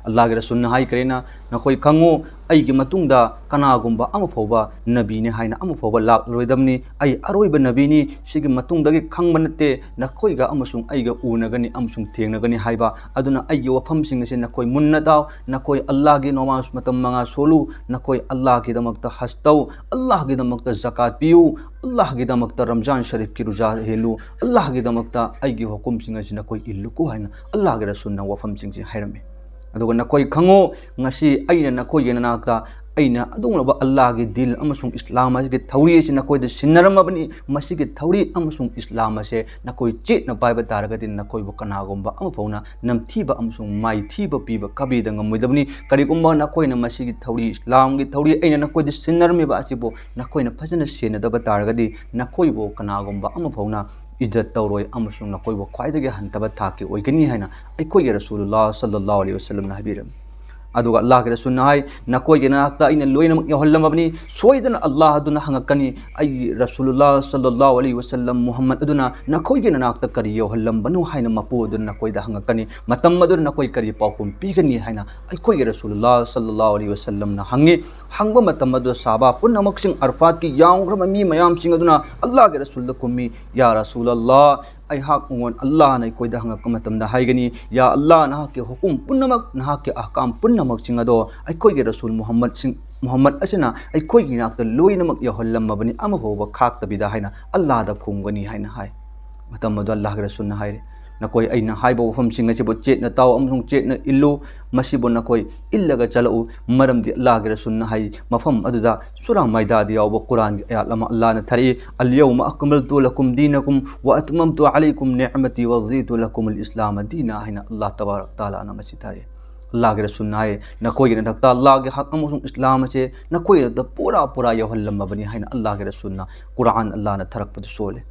ꯑꯜꯂꯥꯍꯒꯤ ꯔꯁꯨꯜꯅ ꯍꯥꯏꯈ꯭ꯔꯦꯅ, ꯅꯈꯣꯏ ꯈꯪꯉꯨ, ꯑꯩꯒꯤ ꯃꯇꯨꯡꯗ ꯀꯅꯥꯒꯨꯝꯕ ꯑꯃ ꯐꯥꯎꯕ ꯅꯕꯤꯅꯤ ꯍꯥꯏꯅ ꯑꯃ ꯐꯥꯎꯕ ꯂꯥꯛꯂꯔꯣꯏꯗꯕꯅꯤ꯫ ꯑꯩ ꯑꯔꯣꯏꯕ ꯅꯕꯤꯅꯤ, ꯁꯤꯒꯤ ꯃꯇꯨꯡꯗꯒꯤ ꯈꯪꯕ ꯅꯠꯇꯦ, ꯅꯈꯣꯏꯒ ꯑꯃꯁꯨꯡ ꯑꯩꯒ ꯎꯅꯒꯅꯤ ꯑꯃꯁꯨꯡ ꯊꯦꯡꯅꯒꯅꯤ ꯍꯥꯏꯕ꯫ ꯑꯗꯨꯅ ꯑꯩꯒꯤ ꯋꯥꯐꯝꯁꯤꯡ ꯑꯁꯤ ꯅꯈꯣꯏ ꯃꯨꯟꯅ ꯇꯥꯎ, ꯅꯈꯣꯏ ꯑꯜꯂꯥꯍꯒꯤ ꯅꯃꯥꯖ ꯃꯇꯝ ꯃꯉꯥ ꯁꯣꯜꯂꯨ, ꯅꯈꯣꯏ ꯑꯜꯂꯥꯍꯒꯤꯗꯃꯛꯇ ꯍꯖ ꯇꯧ, ꯑꯜꯂꯥꯍꯒꯤꯗꯃꯛꯇ ꯖꯀꯥꯠ ꯄꯤꯌꯨ, ꯑꯜꯂꯥꯍꯒꯤꯗꯃꯛꯇ ꯔꯝꯖꯥꯟ ꯁꯔꯤꯐꯀꯤ ꯔꯨꯖꯥ ꯍꯦꯜꯂꯨ, ꯑꯜꯂꯥꯍꯒꯤꯗꯃꯛꯇ ꯑꯩꯒꯤ ꯍꯨꯀꯨꯝꯁꯤꯡ ꯑꯁꯤ ꯅꯈꯣꯏ ꯏꯜꯂꯨꯀꯣ ꯍꯥꯏꯅ ꯑꯜꯂꯥꯍꯒꯤ ꯔꯁꯨꯜꯅ ꯋꯥꯐꯝꯁꯤꯡꯁꯤ ꯍꯥꯏꯔꯝꯃꯤ꯫ ꯑꯗꯨꯒ ꯅꯈꯣꯏ ꯈꯪꯉꯨ, ꯉꯁꯤ ꯑꯩꯅ ꯅꯈꯣꯏꯒꯤ ꯅꯅꯥꯛꯇ ꯑꯩꯅ ꯑꯗꯨꯒꯨꯝꯂꯕ ꯑꯜꯂꯥꯍꯒꯤ ꯗꯤꯟ ꯑꯃꯁꯨꯡ ꯏꯁꯂꯥꯝ ꯑꯁꯤꯒꯤ ꯊꯧꯔꯤ ꯑꯁꯤ ꯅꯈꯣꯏꯗ ꯁꯤꯟꯅꯔꯝꯃꯕꯅꯤ꯫ ꯃꯁꯤꯒꯤ ꯊꯧꯔꯤ ꯑꯃꯁꯨꯡ ꯏꯁꯂꯥꯝ ꯑꯁꯦ ꯅꯈꯣꯏ ꯆꯦꯠꯅ ꯄꯥꯏꯕ ꯇꯥꯔꯒꯗꯤ ꯅꯈꯣꯏꯕꯨ ꯀꯅꯥꯒꯨꯝꯕ ꯑꯃ ꯐꯥꯎꯅ ꯅꯝꯊꯤꯕ ꯑꯃꯁꯨꯡ ꯃꯥꯏꯊꯤꯕ ꯄꯤꯕ ꯀꯕꯤꯗ ꯉꯝꯃꯣꯏꯗꯕꯅꯤ꯫ ꯀꯔꯤꯒꯨꯝꯕ ꯅꯈꯣꯏꯅ ꯃꯁꯤꯒꯤ ꯊꯧꯔꯤ, ꯏꯁꯂꯥꯝꯒꯤ ꯊꯧꯔꯤ ꯑꯩꯅ ꯅꯈꯣꯏꯗ ꯁꯤꯟꯅꯔꯝꯃꯤꯕ ꯑꯁꯤꯕꯨ ꯅꯈꯣꯏꯅ ꯐꯖꯅ ꯁꯦꯟꯅꯗꯕ ꯇꯥꯔꯒꯗꯤ ꯅꯈꯣꯏꯕꯨ ꯀꯅꯥꯒꯨꯝꯕ ꯑꯃ ꯐꯥꯎꯅ ꯏꯖꯠ ꯇꯧꯔꯣꯏ ꯑꯃꯁꯨꯡ ꯅꯈꯣꯏꯕꯨ ꯈ꯭ꯋꯥꯏꯗꯒꯤ ꯍꯟꯊꯕ ꯊꯥꯛꯀꯤ ꯑꯣꯏꯒꯅꯤ ꯍꯥꯏꯅ ꯑꯩꯈꯣꯏꯒꯤ ꯔꯁꯨꯂꯨꯜꯂꯥꯍ ꯁꯜꯂꯜꯂꯥꯍꯨ ꯑꯂꯩꯍꯤ ꯋꯁꯜꯂꯝꯅ ꯍꯥꯏꯕꯤꯔꯝꯃꯤ꯫ ꯑꯗꯨꯒ ꯑꯜꯂꯥꯍꯒꯤ ꯔꯁꯨꯜꯅ ꯍꯥꯏ, ꯅꯈꯣꯏꯒꯤ ꯅꯅꯥꯛꯇ ꯑꯩꯅ ꯂꯣꯏꯅꯃꯛ ꯌꯧꯍꯜꯂꯝꯃꯕꯅꯤ꯫ ꯁꯣꯏꯗꯅ ꯑꯜꯂꯥꯍ ꯑꯗꯨꯅ ꯍꯪꯉꯛꯀꯅꯤ, ꯑꯩꯒꯤ ꯔꯁꯨꯂꯨꯜꯂꯥꯍ ꯁꯜꯂꯜꯂꯥꯍꯨ ꯑꯂꯩꯍꯤ ꯋꯁꯜꯂꯝ ꯃꯨꯍꯝꯃꯗ ꯑꯗꯨꯅ ꯅꯈꯣꯏꯒꯤ ꯅꯅꯥꯛꯇ ꯀꯔꯤ ꯌꯧꯍꯜꯂꯝꯕꯅꯣ ꯍꯥꯏꯅ ꯃꯄꯨ ꯑꯗꯨꯅ ꯅꯈꯣꯏꯗ ꯍꯪꯉꯛꯀꯅꯤ꯫ ꯃꯇꯝ ꯑꯗꯨꯗ ꯅꯈꯣꯏ ꯀꯔꯤ ꯄꯥꯎꯈꯨꯝ ꯄꯤꯒꯅꯤ ꯍꯥꯏꯅ ꯑꯩꯈꯣꯏꯒꯤ ꯔꯁꯨꯂꯨꯜꯂꯥꯍ ꯁꯜꯂꯜꯂꯥꯍꯨ ꯑꯂꯩꯍꯤ ꯋꯁꯜꯂꯝꯅ ꯍꯪꯉꯤ꯫ ꯍꯪꯕ ꯃꯇꯝ ꯑꯗꯨꯗ ꯁꯍꯥꯕꯥ ꯄꯨꯝꯅꯃꯛꯁꯤꯡ, ꯑꯔꯐꯥꯠꯀꯤ ꯌꯥꯎꯈ꯭ꯔꯕ ꯃꯤ ꯃꯌꯥꯝꯁꯤꯡ ꯑꯗꯨꯅ ꯑꯜꯂꯥꯍꯒꯤ ꯔꯁꯨꯜꯗ ꯈꯨꯝꯃꯤ, ꯌꯥ ꯔꯁꯨꯂꯜꯂꯥꯍ, ꯑꯩꯍꯥꯛ ꯃꯉꯣꯟ ꯑꯜꯂꯥꯍꯅ ꯑꯩꯈꯣꯏꯗ ꯍꯪꯉꯛꯄ ꯃꯇꯝꯗ ꯍꯥꯏꯒꯅꯤ, ꯌꯥ ꯑꯜꯂꯥꯍ, ꯅꯍꯥꯛꯀꯤ ꯍꯨꯀꯨꯝ ꯄꯨꯝꯅꯃꯛ, ꯅꯍꯥꯛꯀꯤ ꯑꯍꯀꯥꯝ ꯄꯨꯝꯅꯃꯛ ꯄꯨꯝꯅꯃꯛꯁꯤꯡ ꯑꯗꯣ ꯑꯩꯈꯣꯏꯒꯤ ꯔꯁꯨꯜ ꯃꯨꯍꯝꯃꯗꯁꯤꯡ, ꯃꯨꯍꯝꯃꯗ ꯑꯁꯤꯅ ꯑꯩꯈꯣꯏꯒꯤ ꯅꯥꯛꯇ ꯂꯣꯏꯅꯃꯛ ꯌꯧꯍꯜꯂꯝꯃꯕꯅꯤ, ꯑꯃꯐꯥꯎꯕ ꯈꯥꯛꯇꯕꯤꯗ ꯍꯥꯏꯅ ꯑꯜꯂꯥꯍꯗ ꯈꯨꯝꯒꯅꯤ ꯍꯥꯏꯅ ꯍꯥꯏ꯫ ꯃꯇꯝ ꯑꯗꯨ ꯑꯜꯂꯥꯍꯒꯤ ꯔꯁꯨꯜꯅ ꯍꯥꯏꯔꯤ, "ꯅꯈꯣꯏ ꯑꯩꯅ ꯍꯥꯏꯕ ꯋꯥꯐꯝꯁꯤꯡ ꯑꯁꯤꯕꯨ ꯆꯦꯠꯅ ꯇꯥꯎ ꯑꯃꯁꯨꯡ ꯆꯦꯠꯅ ꯏꯜꯂꯨ, ꯃꯁꯤꯕꯨ ꯅꯈꯣꯏ ꯏꯜꯂꯒ ꯆꯠꯂꯛꯎ, ꯃꯔꯝꯗꯤ ꯑꯜꯂꯥꯍꯒꯤ ꯔꯁꯨꯜꯅ ꯍꯥꯏ, ꯃꯐꯝ ꯑꯗꯨꯗ ꯁꯨꯔꯥ ꯃꯥꯏꯗꯥꯗ ꯌꯥꯎꯕ ꯀꯨꯔꯥꯟꯒꯤ ꯑꯌꯥꯠ ꯑꯃ ꯑꯜꯂꯥꯍꯅ ꯊꯥꯔꯛꯏ, "ꯑꯜꯌꯧꯃ ꯑꯀꯃꯜꯇꯨ ꯂꯀꯨꯝ ꯗꯤꯅꯀꯨꯝ ꯋ ꯑꯇꯃꯝꯇꯨ ꯑꯂꯩꯀꯨꯝ ꯅꯤꯑꯃꯇꯤ ꯋ ꯔꯗꯤꯇꯨ ꯂꯀꯨꯃꯨꯜ ꯏꯁꯂꯥꯃ ꯗꯤꯅ" ꯍꯥꯏꯅ ꯑꯜꯂꯥꯍ ꯇꯕꯥꯔꯛ ꯇꯥꯂꯥꯅ ꯃꯁꯤ ꯊꯥꯔꯛꯏ꯫ ꯑꯜꯂꯥꯍꯒꯤ ꯔꯁꯨꯜꯅ ꯍꯥꯏ, "ꯅꯈꯣꯏꯒꯤ ꯅꯊꯛꯇ ꯑꯜꯂꯥꯍꯒꯤ ꯍꯛ ꯑꯃꯁꯨꯡ ꯏꯁꯂꯥꯝ ꯑꯁꯦ ꯅꯈꯣꯏꯒꯤ ꯅꯊꯛꯇ ꯄꯨꯔꯥ ꯄꯨꯔꯥ ꯌꯧꯍꯜꯂꯝꯃꯕꯅꯤ" ꯍꯥꯏꯅ ꯑꯜꯂꯥꯍꯒꯤ ꯔꯁꯨꯜꯅ ꯀꯨꯔꯥꯟ ꯑꯜꯂꯥꯍꯅ ꯊꯥꯔꯛꯄꯗꯨ ꯁꯣꯜꯂꯦ꯫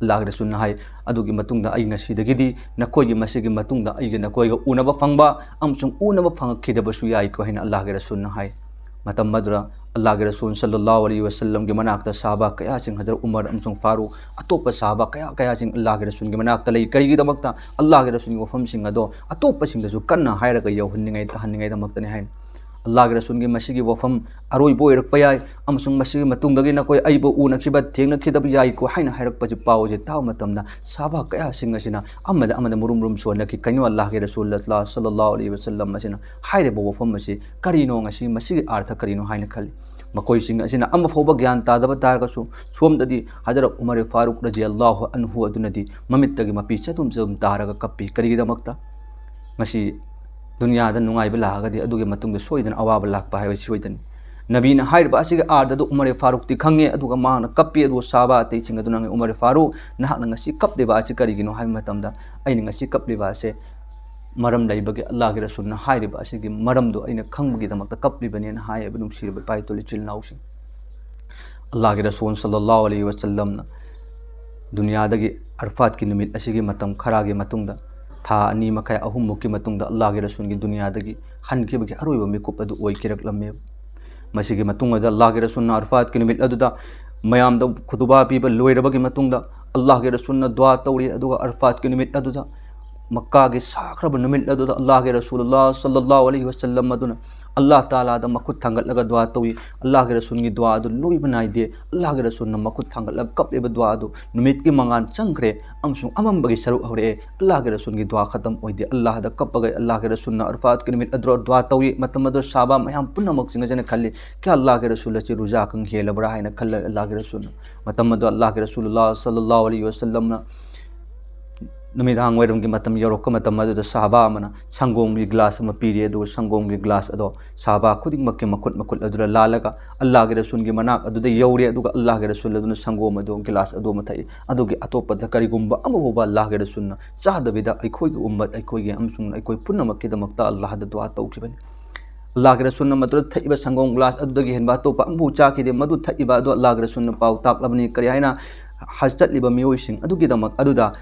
ꯑꯜꯂꯥꯍꯒꯤ ꯔꯁꯨꯜꯅ ꯍꯥꯏ, "ꯑꯗꯨꯒꯤ ꯃꯇꯨꯡꯗ ꯑꯩ ꯉꯁꯤꯗꯒꯤꯗꯤ ꯅꯈꯣꯏꯒꯤ ꯃꯁꯤꯒꯤ ꯃꯇꯨꯡꯗ ꯑꯩꯒ ꯅꯈꯣꯏꯒ ꯎꯅꯕ ꯐꯪꯕ ꯑꯃꯁꯨꯡ ꯎꯅꯕ ꯐꯪꯉꯛꯈꯤꯗꯕꯁꯨ ꯌꯥꯏꯀꯣ" ꯍꯥꯏꯅ ꯑꯜꯂꯥꯍꯒꯤ ꯔꯁꯨꯜꯅ ꯍꯥꯏ꯫ ꯃꯇꯝ ꯑꯗꯨꯗ ꯑꯜꯂꯥꯍꯒꯤ ꯔꯁꯨꯜ ꯁꯜꯂꯜꯂꯥꯍꯨ ꯑꯂꯩꯍꯤ ꯋꯁꯜꯂꯝꯒꯤ ꯃꯅꯥꯛꯇ ꯁꯍꯥꯕꯥ ꯀꯌꯥꯁꯤꯡ, ꯍꯖꯔꯠ ꯎꯃꯔ ꯑꯃꯁꯨꯡ ꯐꯥꯔꯨꯛ, ꯑꯇꯣꯞꯄ ꯁꯍꯥꯕꯥ ꯀꯌꯥ ꯀꯌꯥꯁꯤꯡ ꯑꯜꯂꯥꯍꯒꯤ ꯔꯁꯨꯜꯒꯤ ꯃꯅꯥꯛꯇ ꯂꯩ꯫ ꯀꯔꯤꯒꯤꯗꯃꯛꯇ? ꯑꯜꯂꯥꯍꯒꯤ ꯔꯁꯨꯜꯒꯤ ꯋꯥꯐꯝꯁꯤꯡ ꯑꯗꯣ ꯑꯇꯣꯞꯄꯁꯤꯡꯗꯁꯨ ꯀꯟꯅ ꯍꯥꯏꯔꯒ ꯌꯧꯍꯟꯅꯤꯡꯉꯥꯏ, ꯇꯥꯍꯟꯅꯤꯡꯉꯥꯏꯗꯃꯛꯇꯅꯤ ꯍꯥꯏꯅ꯫ ꯑꯜꯂꯥꯍꯒꯤ ꯔꯁꯨꯜꯒꯤ ꯃꯁꯤꯒꯤ ꯋꯥꯐꯝ ꯑꯔꯣꯏꯕ ꯑꯣꯏꯔꯛꯄ ꯌꯥꯏ, ꯑꯃꯁꯨꯡ ꯃꯁꯤꯒꯤ ꯃꯇꯨꯡꯗꯒꯤ ꯅꯈꯣꯏ ꯑꯩꯕꯨ ꯎꯅꯈꯤꯕ, ꯊꯦꯡꯅꯈꯤꯗꯕ ꯌꯥꯏꯀꯣ ꯍꯥꯏꯅ ꯍꯥꯏꯔꯛꯄꯁꯤ, ꯄꯥꯎꯁꯦ ꯇꯥꯕ ꯃꯇꯝꯗ ꯁꯍꯥꯕꯥ ꯀꯌꯥꯁꯤꯡ ꯑꯁꯤꯅ ꯑꯃꯗ ꯑꯃꯗ ꯃꯔꯨꯝ ꯃꯔꯨꯝ ꯁꯣꯟꯅꯈꯤ꯫ ꯀꯩꯅꯣ, ꯑꯜꯂꯥꯍꯒꯤ ꯔꯁꯨꯜ ꯁꯜꯂꯜꯂꯥꯍꯨ ꯑꯂꯩꯍꯤ ꯋꯁꯜꯂꯝ ꯑꯁꯤꯅ ꯍꯥꯏꯔꯤꯕ ꯋꯥꯐꯝ ꯑꯁꯤ ꯀꯔꯤꯅꯣ, ꯉꯁꯤ ꯃꯁꯤꯒꯤ ꯑꯥꯔꯊ ꯀꯔꯤꯅꯣ ꯍꯥꯏꯅ ꯈꯜꯂꯤ꯫ ꯃꯈꯣꯏꯁꯤꯡ ꯑꯁꯤꯅ ꯑꯃꯐꯥꯎꯕ ꯒ꯭ꯌꯥꯟ ꯇꯥꯗꯕ ꯇꯥꯔꯒꯁꯨ, ꯁꯣꯝꯗꯗꯤ ꯍꯖꯔꯠ ꯎꯃꯔ ꯐꯥꯔꯨꯛ ꯔꯖꯤꯌꯜꯂꯥꯍꯨ ꯑꯟꯍꯨ ꯑꯗꯨꯅꯗꯤ ꯃꯃꯤꯠꯇꯒꯤ ꯃꯄꯤ ꯆꯗꯨꯝ ꯆꯗꯨꯝ ꯇꯥꯔꯒ ꯀꯞꯄꯤ꯫ ꯀꯔꯤꯒꯤꯗꯃꯛꯇ? ꯉꯁꯤ ꯗꯨꯅꯤꯌꯥꯗ ꯅꯨꯡꯉꯥꯏꯕ ꯂꯥꯛꯑꯒꯗꯤ ꯑꯗꯨꯒꯤ ꯃꯇꯨꯡꯗ ꯁꯣꯏꯗꯅ ꯑꯋꯥꯕ ꯂꯥꯛꯄ ꯍꯥꯏꯕꯁꯤ ꯁꯣꯏꯗꯅꯤ꯫ ꯅꯕꯤꯅ ꯍꯥꯏꯔꯤꯕ ꯑꯁꯤꯒꯤ ꯑꯥꯔꯊꯗꯨ ꯎꯃꯔ ꯐꯥꯔꯨꯛꯇꯤ ꯈꯪꯉꯦ, ꯑꯗꯨꯒ ꯃꯍꯥꯛꯅ ꯀꯞꯄꯤ꯫ ꯑꯗꯨꯒ ꯁꯍꯥꯕꯥ ꯑꯇꯩꯁꯤꯡ ꯑꯗꯨꯅ ꯍꯪꯉꯤ, "ꯎꯃꯔ ꯐꯥꯔꯨꯛ, ꯅꯍꯥꯛꯅ ꯉꯁꯤ ꯀꯞꯂꯤꯕ ꯑꯁꯤ ꯀꯔꯤꯒꯤꯅꯣ?" ꯍꯥꯏꯕ ꯃꯇꯝꯗ, "ꯑꯩꯅ ꯉꯁꯤ ꯀꯞꯂꯤꯕ ꯑꯁꯦ ꯃꯔꯝ ꯂꯩꯕꯒꯤ, ꯑꯜꯂꯥꯍꯒꯤ ꯔꯁꯨꯜꯅ ꯍꯥꯏꯔꯤꯕ ꯑꯁꯤꯒꯤ ꯃꯔꯝꯗꯣ ꯑꯩꯅ ꯈꯪꯕꯒꯤꯗꯃꯛꯇ ꯀꯞꯂꯤꯕꯅꯦꯅ" ꯍꯥꯏꯌꯦꯕ, ꯅꯨꯡꯁꯤꯔꯕ ꯏꯄꯥ ꯏꯇꯣꯜ ꯏꯆꯤꯜ ꯏꯅꯥꯎꯁꯤꯡ꯫ ꯑꯜꯂꯥꯍꯒꯤ ꯔꯁꯨꯜ ꯁꯜꯂꯜꯂꯥꯍꯨ ꯑꯂꯩꯍꯤ ꯋꯁꯜꯂꯝꯅ ꯗꯨꯅꯤꯌꯥꯗꯒꯤ ꯑꯔꯐꯥꯠꯀꯤ ꯅꯨꯃꯤꯠ ꯑꯁꯤꯒꯤ ꯃꯇꯝ ꯈꯔꯒꯤ ꯃꯇꯨꯡꯗ, ꯊꯥ ꯑꯅꯤ ꯃꯈꯥꯏ, ꯑꯍꯨꯝꯃꯨꯛꯀꯤ ꯃꯇꯨꯡꯗ ꯑꯜꯂꯥꯍꯒꯤ ꯔꯁꯨꯜꯒꯤ ꯗꯨꯅꯤꯌꯥꯗꯒꯤ ꯍꯟꯈꯤꯕꯒꯤ ꯑꯔꯣꯏꯕ ꯃꯤꯀꯨꯞ ꯑꯗꯨ ꯑꯣꯏꯈꯤꯔꯛꯂꯝꯃꯦꯕ꯫ ꯃꯁꯤꯒꯤ ꯃꯇꯨꯡ ꯑꯗꯨꯗ ꯑꯜꯂꯥꯍꯒꯤ ꯔꯁꯨꯜꯅ ꯑꯔꯐꯥꯠꯀꯤ ꯅꯨꯃꯤꯠ ꯑꯗꯨꯗ ꯃꯌꯥꯝꯗ ꯈꯨꯗꯨꯕꯥ ꯄꯤꯕ ꯂꯣꯏꯔꯕꯒꯤ ꯃꯇꯨꯡꯗ, ꯑꯜꯂꯥꯍꯒꯤ ꯔꯁꯨꯜꯅ ꯗꯨꯋꯥ ꯇꯧꯔꯤ꯫ ꯑꯗꯨꯒ ꯑꯔꯐꯥꯠꯀꯤ ꯅꯨꯃꯤꯠ ꯑꯗꯨꯗ, ꯃꯛꯀꯥꯒꯤ ꯁꯥꯈ꯭ꯔꯕ ꯅꯨꯃꯤꯠ ꯑꯗꯨꯗ, ꯑꯜꯂꯥꯍꯒꯤ ꯔꯁꯨꯜ ꯁꯜꯂꯜꯂꯥꯍꯨ ꯑꯂꯩꯍꯤ ꯋꯁꯜꯂꯝ ꯑꯗꯨꯅ ꯑꯜꯂꯥꯍ ꯇꯥꯂꯥꯗ ꯃꯈꯨꯠ ꯊꯥꯡꯒꯠꯂꯒ ꯗꯨꯋꯥ ꯇꯧꯏ꯫ ꯑꯜꯂꯥꯍꯒꯤ ꯔꯁꯨꯜꯒꯤ ꯗꯨꯋꯥ ꯑꯗꯨ ꯂꯣꯏꯕ ꯅꯥꯏꯗꯦ꯫ ꯑꯜꯂꯥꯍꯒꯤ ꯔꯁꯨꯜꯅ ꯃꯈꯨꯠ ꯊꯥꯡꯒꯠꯂꯒ ꯀꯞꯂꯤꯕ ꯗꯨꯋꯥ ꯑꯗꯨ ꯅꯨꯃꯤꯠꯀꯤ ꯃꯉꯥꯜ ꯆꯪꯈ꯭ꯔꯦ ꯑꯃꯁꯨꯡ ꯑꯃꯝꯕꯒꯤ ꯁꯔꯨꯛ ꯍꯧꯔꯛꯑꯦ꯫ ꯑꯜꯂꯥꯍꯒꯤ ꯔꯁꯨꯜꯒꯤ ꯗꯨꯋꯥ ꯈꯇꯝ ꯑꯣꯏꯗꯦ꯫ ꯑꯜꯂꯥꯍꯗ ꯀꯞꯄꯒ ꯑꯜꯂꯥꯍꯒꯤ ꯔꯁꯨꯜꯅ ꯑꯔꯐꯥꯠꯀꯤ ꯅꯨꯃꯤꯠ ꯑꯗꯨꯗ ꯗꯨꯋꯥ ꯇꯧꯏ꯫ ꯃꯇꯝ ꯑꯗꯨ ꯁꯍꯥꯕꯥ ꯃꯌꯥꯝ ꯄꯨꯝꯅꯃꯛꯁꯤꯡ ꯑꯁꯤꯅ ꯈꯜꯂꯤ, "ꯀꯌꯥ ꯑꯜꯂꯥꯍꯒꯤ ꯔꯁꯨꯜ ꯑꯁꯤ ꯔꯨꯖꯥ ꯈꯪ ꯍꯦꯜꯂꯕ꯭ꯔꯥ?" ꯍꯥꯏꯅ ꯈꯜꯂꯦ ꯑꯜꯂꯥꯍꯒꯤ ꯔꯁꯨꯜꯅ꯫ ꯃꯇꯝ ꯑꯗꯨ ꯑꯜꯂꯥꯍꯒꯤ ꯔꯁꯨꯜ ꯁꯜꯂꯜꯂꯥꯍꯨ ꯑꯂꯩꯍꯤ ꯋꯥꯁꯜꯂꯝꯅ ꯅꯨꯃꯤꯗꯥꯡ ꯋꯥꯏꯔꯝꯒꯤ ꯃꯇꯝ ꯌꯧꯔꯛꯄ ꯃꯇꯝ ꯑꯗꯨꯗ ꯁꯍꯥꯕꯥ ꯑꯃꯅ ꯁꯪꯒꯣꯝꯒꯤ ꯒ꯭ꯂꯥꯁ ꯑꯃ ꯄꯤꯔꯤ꯫ ꯑꯗꯨꯒ ꯁꯪꯒꯣꯝꯒꯤ ꯒ꯭ꯂꯥꯁ ꯑꯗꯣ ꯁꯍꯥꯕꯥ ꯈꯨꯗꯤꯡꯃꯛꯀꯤ ꯃꯈꯨꯠ ꯃꯈꯨꯠ ꯑꯗꯨꯗ ꯂꯥꯜꯂꯒ ꯑꯜꯂꯥꯍꯒꯤ ꯔꯁꯨꯜꯒꯤ ꯃꯅꯥꯛ ꯑꯗꯨꯗ ꯌꯧꯔꯦ꯫ ꯑꯗꯨꯒ ꯑꯜꯂꯥꯍꯒꯤ ꯔꯁꯨꯜ ꯑꯗꯨꯅ ꯁꯪꯒꯣꯝ ꯑꯗꯨ, ꯒ꯭ꯂꯥꯁ ꯑꯗꯨ ꯑꯃ ꯊꯛꯏ꯫ ꯑꯗꯨꯒꯤ ꯑꯇꯣꯞꯄꯗ ꯀꯔꯤꯒꯨꯝꯕ ꯑꯃ ꯐꯥꯎꯕ ꯑꯜꯂꯥꯍꯒꯤ ꯔꯁꯨꯜꯅ ꯆꯥꯗꯕꯤꯗ ꯑꯩꯈꯣꯏꯒꯤ ꯎꯝꯃꯠ, ꯑꯩꯈꯣꯏꯒꯤ ꯑꯃꯁꯨꯡ ꯑꯩꯈꯣꯏ ꯄꯨꯝꯅꯃꯛꯀꯤꯗꯃꯛꯇ ꯑꯜꯂꯥꯍꯗ ꯗꯨꯋꯥ ꯇꯧꯈꯤꯕꯅꯤ꯫ ꯑꯜꯂꯥꯍꯒꯤ ꯔꯁꯨꯜꯅ ꯃꯗꯨꯗ ꯊꯛꯏꯕ ꯁꯪꯒꯣꯝ ꯒ꯭ꯂꯥꯁ ꯑꯗꯨꯗꯒꯤ ꯍꯦꯟꯕ ꯑꯇꯣꯞꯄ ꯑꯃꯐꯥꯎ ꯆꯥꯈꯤꯗꯦ꯫ ꯃꯗꯨ ꯊꯛꯏꯕ ꯑꯗꯨ ꯑꯜꯂꯥꯍꯒꯤ ꯔꯁꯨꯜꯅ ꯄꯥꯎ ꯇꯥꯛꯂꯕꯅꯤ꯫ ꯀꯔꯤ ꯍꯥꯏꯅ? ꯍꯖ ꯆꯠꯂꯤꯕ ꯃꯤꯑꯣꯏꯁꯤꯡ ꯑꯗꯨꯒꯤꯗꯃꯛ ꯑꯗꯨꯗ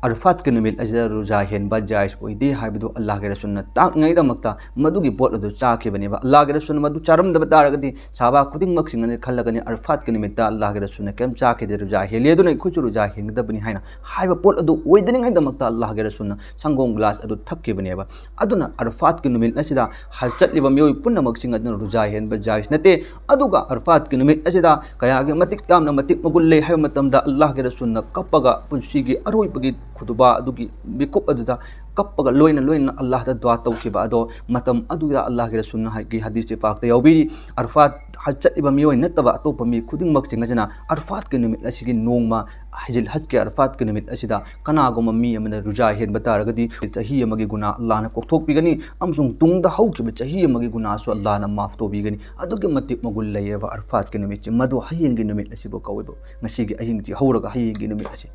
ꯑꯔꯐꯥꯠꯀꯤ ꯅꯨꯃꯤꯠ ꯑꯁꯤꯗ ꯔꯨꯖꯥ ꯍꯦꯟꯕ ꯖꯥꯏꯖ ꯑꯣꯏꯗꯦ ꯍꯥꯏꯕꯗꯨ ꯑꯜꯂꯥꯍꯒꯤ ꯔꯁꯨꯜꯅ ꯇꯥꯛꯅꯤꯡꯉꯥꯏꯗꯃꯛꯇ ꯃꯗꯨꯒꯤ ꯄꯣꯠ ꯑꯗꯨ ꯆꯥꯈꯤꯕꯅꯦꯕ꯫ ꯑꯜꯂꯥꯍꯒꯤ ꯔꯁꯨꯜꯅ ꯃꯗꯨ ꯆꯥꯔꯝꯗꯕ ꯇꯥꯔꯒꯗꯤ ꯁꯍꯥꯕꯥ ꯈꯨꯗꯤꯡꯃꯛꯁꯤꯡꯅ ꯈꯜꯂꯒꯅꯤ, "ꯑꯔꯐꯥꯠꯀꯤ ꯅꯨꯃꯤꯠꯇ ꯑꯜꯂꯥꯍꯒꯤ ꯔꯁꯨꯜꯅ ꯀꯔꯤꯝ ꯆꯥꯈꯤꯗꯦ, ꯔꯨꯖꯥ ꯍꯦꯜꯂꯤ, ꯑꯗꯨꯅ ꯑꯩꯈꯣꯏꯁꯨ ꯔꯨꯖꯥ ꯍꯦꯟꯒꯗꯕꯅꯤ" ꯍꯥꯏꯅ ꯍꯥꯏꯕ ꯄꯣꯠ ꯑꯗꯨ ꯑꯣꯏꯗꯅꯤꯡꯉꯥꯏꯗꯃꯛꯇ ꯑꯜꯂꯥꯍꯒꯤ ꯔꯁꯨꯜꯅ ꯁꯪꯒꯣꯝ ꯒ꯭ꯂꯥꯁ ꯑꯗꯨ ꯊꯛꯈꯤꯕꯅꯦꯕ꯫ ꯑꯗꯨꯅ ꯑꯔꯐꯥꯠꯀꯤ ꯅꯨꯃꯤꯠ ꯑꯁꯤꯗ ꯍꯖ ꯆꯠꯂꯤꯕ ꯃꯤꯑꯣꯏ ꯄꯨꯝꯅꯃꯛꯁꯤꯡ ꯑꯗꯨꯅ ꯔꯨꯖꯥ ꯍꯦꯟꯕ ꯖꯥꯏꯖ ꯅꯠꯇꯦ꯫ ꯑꯗꯨꯒ ꯑꯔꯐꯥꯠꯀꯤ ꯅꯨꯃꯤꯠ ꯑꯁꯤꯗ ꯀꯌꯥꯒꯤ ꯃꯇꯤꯛ ꯌꯥꯝꯅ ꯃꯇꯤꯛ ꯃꯒꯨꯟ ꯂꯩ ꯍꯥꯏꯕ ꯃꯇꯝꯗ ꯑꯜꯂꯥꯍꯒꯤ ꯔꯁꯨꯜꯅ ꯀꯞꯄꯒ ꯄꯨꯟꯁꯤꯒꯤ ꯑꯔꯣꯏꯕꯒꯤ ꯈꯨꯗꯨꯕꯥ ꯑꯗꯨꯒꯤ ꯃꯤꯀꯨꯞ ꯑꯗꯨꯗ ꯀꯞꯄꯒ ꯂꯣꯏꯅ ꯂꯣꯏꯅ ꯑꯜꯂꯥꯍꯗ ꯗꯨꯋꯥ ꯇꯧꯈꯤꯕ ꯑꯗꯣ ꯃꯇꯝ ꯑꯗꯨꯗ ꯑꯜꯂꯥꯍꯒꯤ ꯔꯁꯨꯜꯅ ꯍꯥꯏꯒꯤ ꯍꯗꯤꯁ ꯄꯥꯛꯇ ꯌꯥꯎꯕꯤꯔꯤ, ꯑꯔꯐꯥꯠ ꯍꯖ ꯆꯠꯂꯤꯕ ꯃꯤꯑꯣꯏ ꯅꯠꯇꯕ ꯑꯇꯣꯞꯄ ꯃꯤ ꯈꯨꯗꯤꯡꯃꯛꯁꯤꯡ ꯑꯁꯤꯅ ꯑꯔꯐꯥꯠꯀꯤ ꯅꯨꯃꯤꯠ ꯑꯁꯤꯒꯤ ꯅꯣꯡꯃ ꯍꯖꯤꯜ ꯍꯖꯀꯤ ꯑꯔꯐꯥꯠꯀꯤ ꯅꯨꯃꯤꯠ ꯑꯁꯤꯗ ꯀꯅꯥꯒꯨꯝꯕ ꯃꯤ ꯑꯃꯅ ꯔꯨꯖꯥ ꯍꯦꯟꯕ ꯇꯥꯔꯒꯗꯤ ꯆꯍꯤ ꯑꯃꯒꯤ ꯒꯨꯅꯥ ꯑꯜꯂꯥꯍꯅ ꯀꯣꯛꯊꯣꯛꯄꯤꯒꯅꯤ ꯑꯃꯁꯨꯡ ꯇꯨꯡꯗ ꯍꯧꯈꯤꯕ ꯆꯍꯤ ꯑꯃꯒꯤ ꯒꯨꯅꯥꯁꯨ ꯑꯜꯂꯥꯍꯅ ꯃꯥꯐ ꯇꯧꯕꯤꯒꯅꯤ꯫ ꯑꯗꯨꯛꯀꯤ ꯃꯇꯤꯛ ꯃꯒꯨꯟ ꯂꯩꯌꯦꯕ ꯑꯔꯐꯥꯠꯀꯤ ꯅꯨꯃꯤꯠꯁꯤ꯫ ꯃꯗꯨ ꯍꯌꯦꯡꯒꯤ ꯅꯨꯃꯤꯠ ꯑꯁꯤꯕꯨ ꯀꯧꯋꯦꯕ꯫ ꯉꯁꯤꯒꯤ ꯑꯍꯤꯡꯁꯤ ꯍꯧꯔꯒ ꯍꯌꯦꯡꯒꯤ ꯅꯨꯃꯤꯠ ꯑꯁꯤ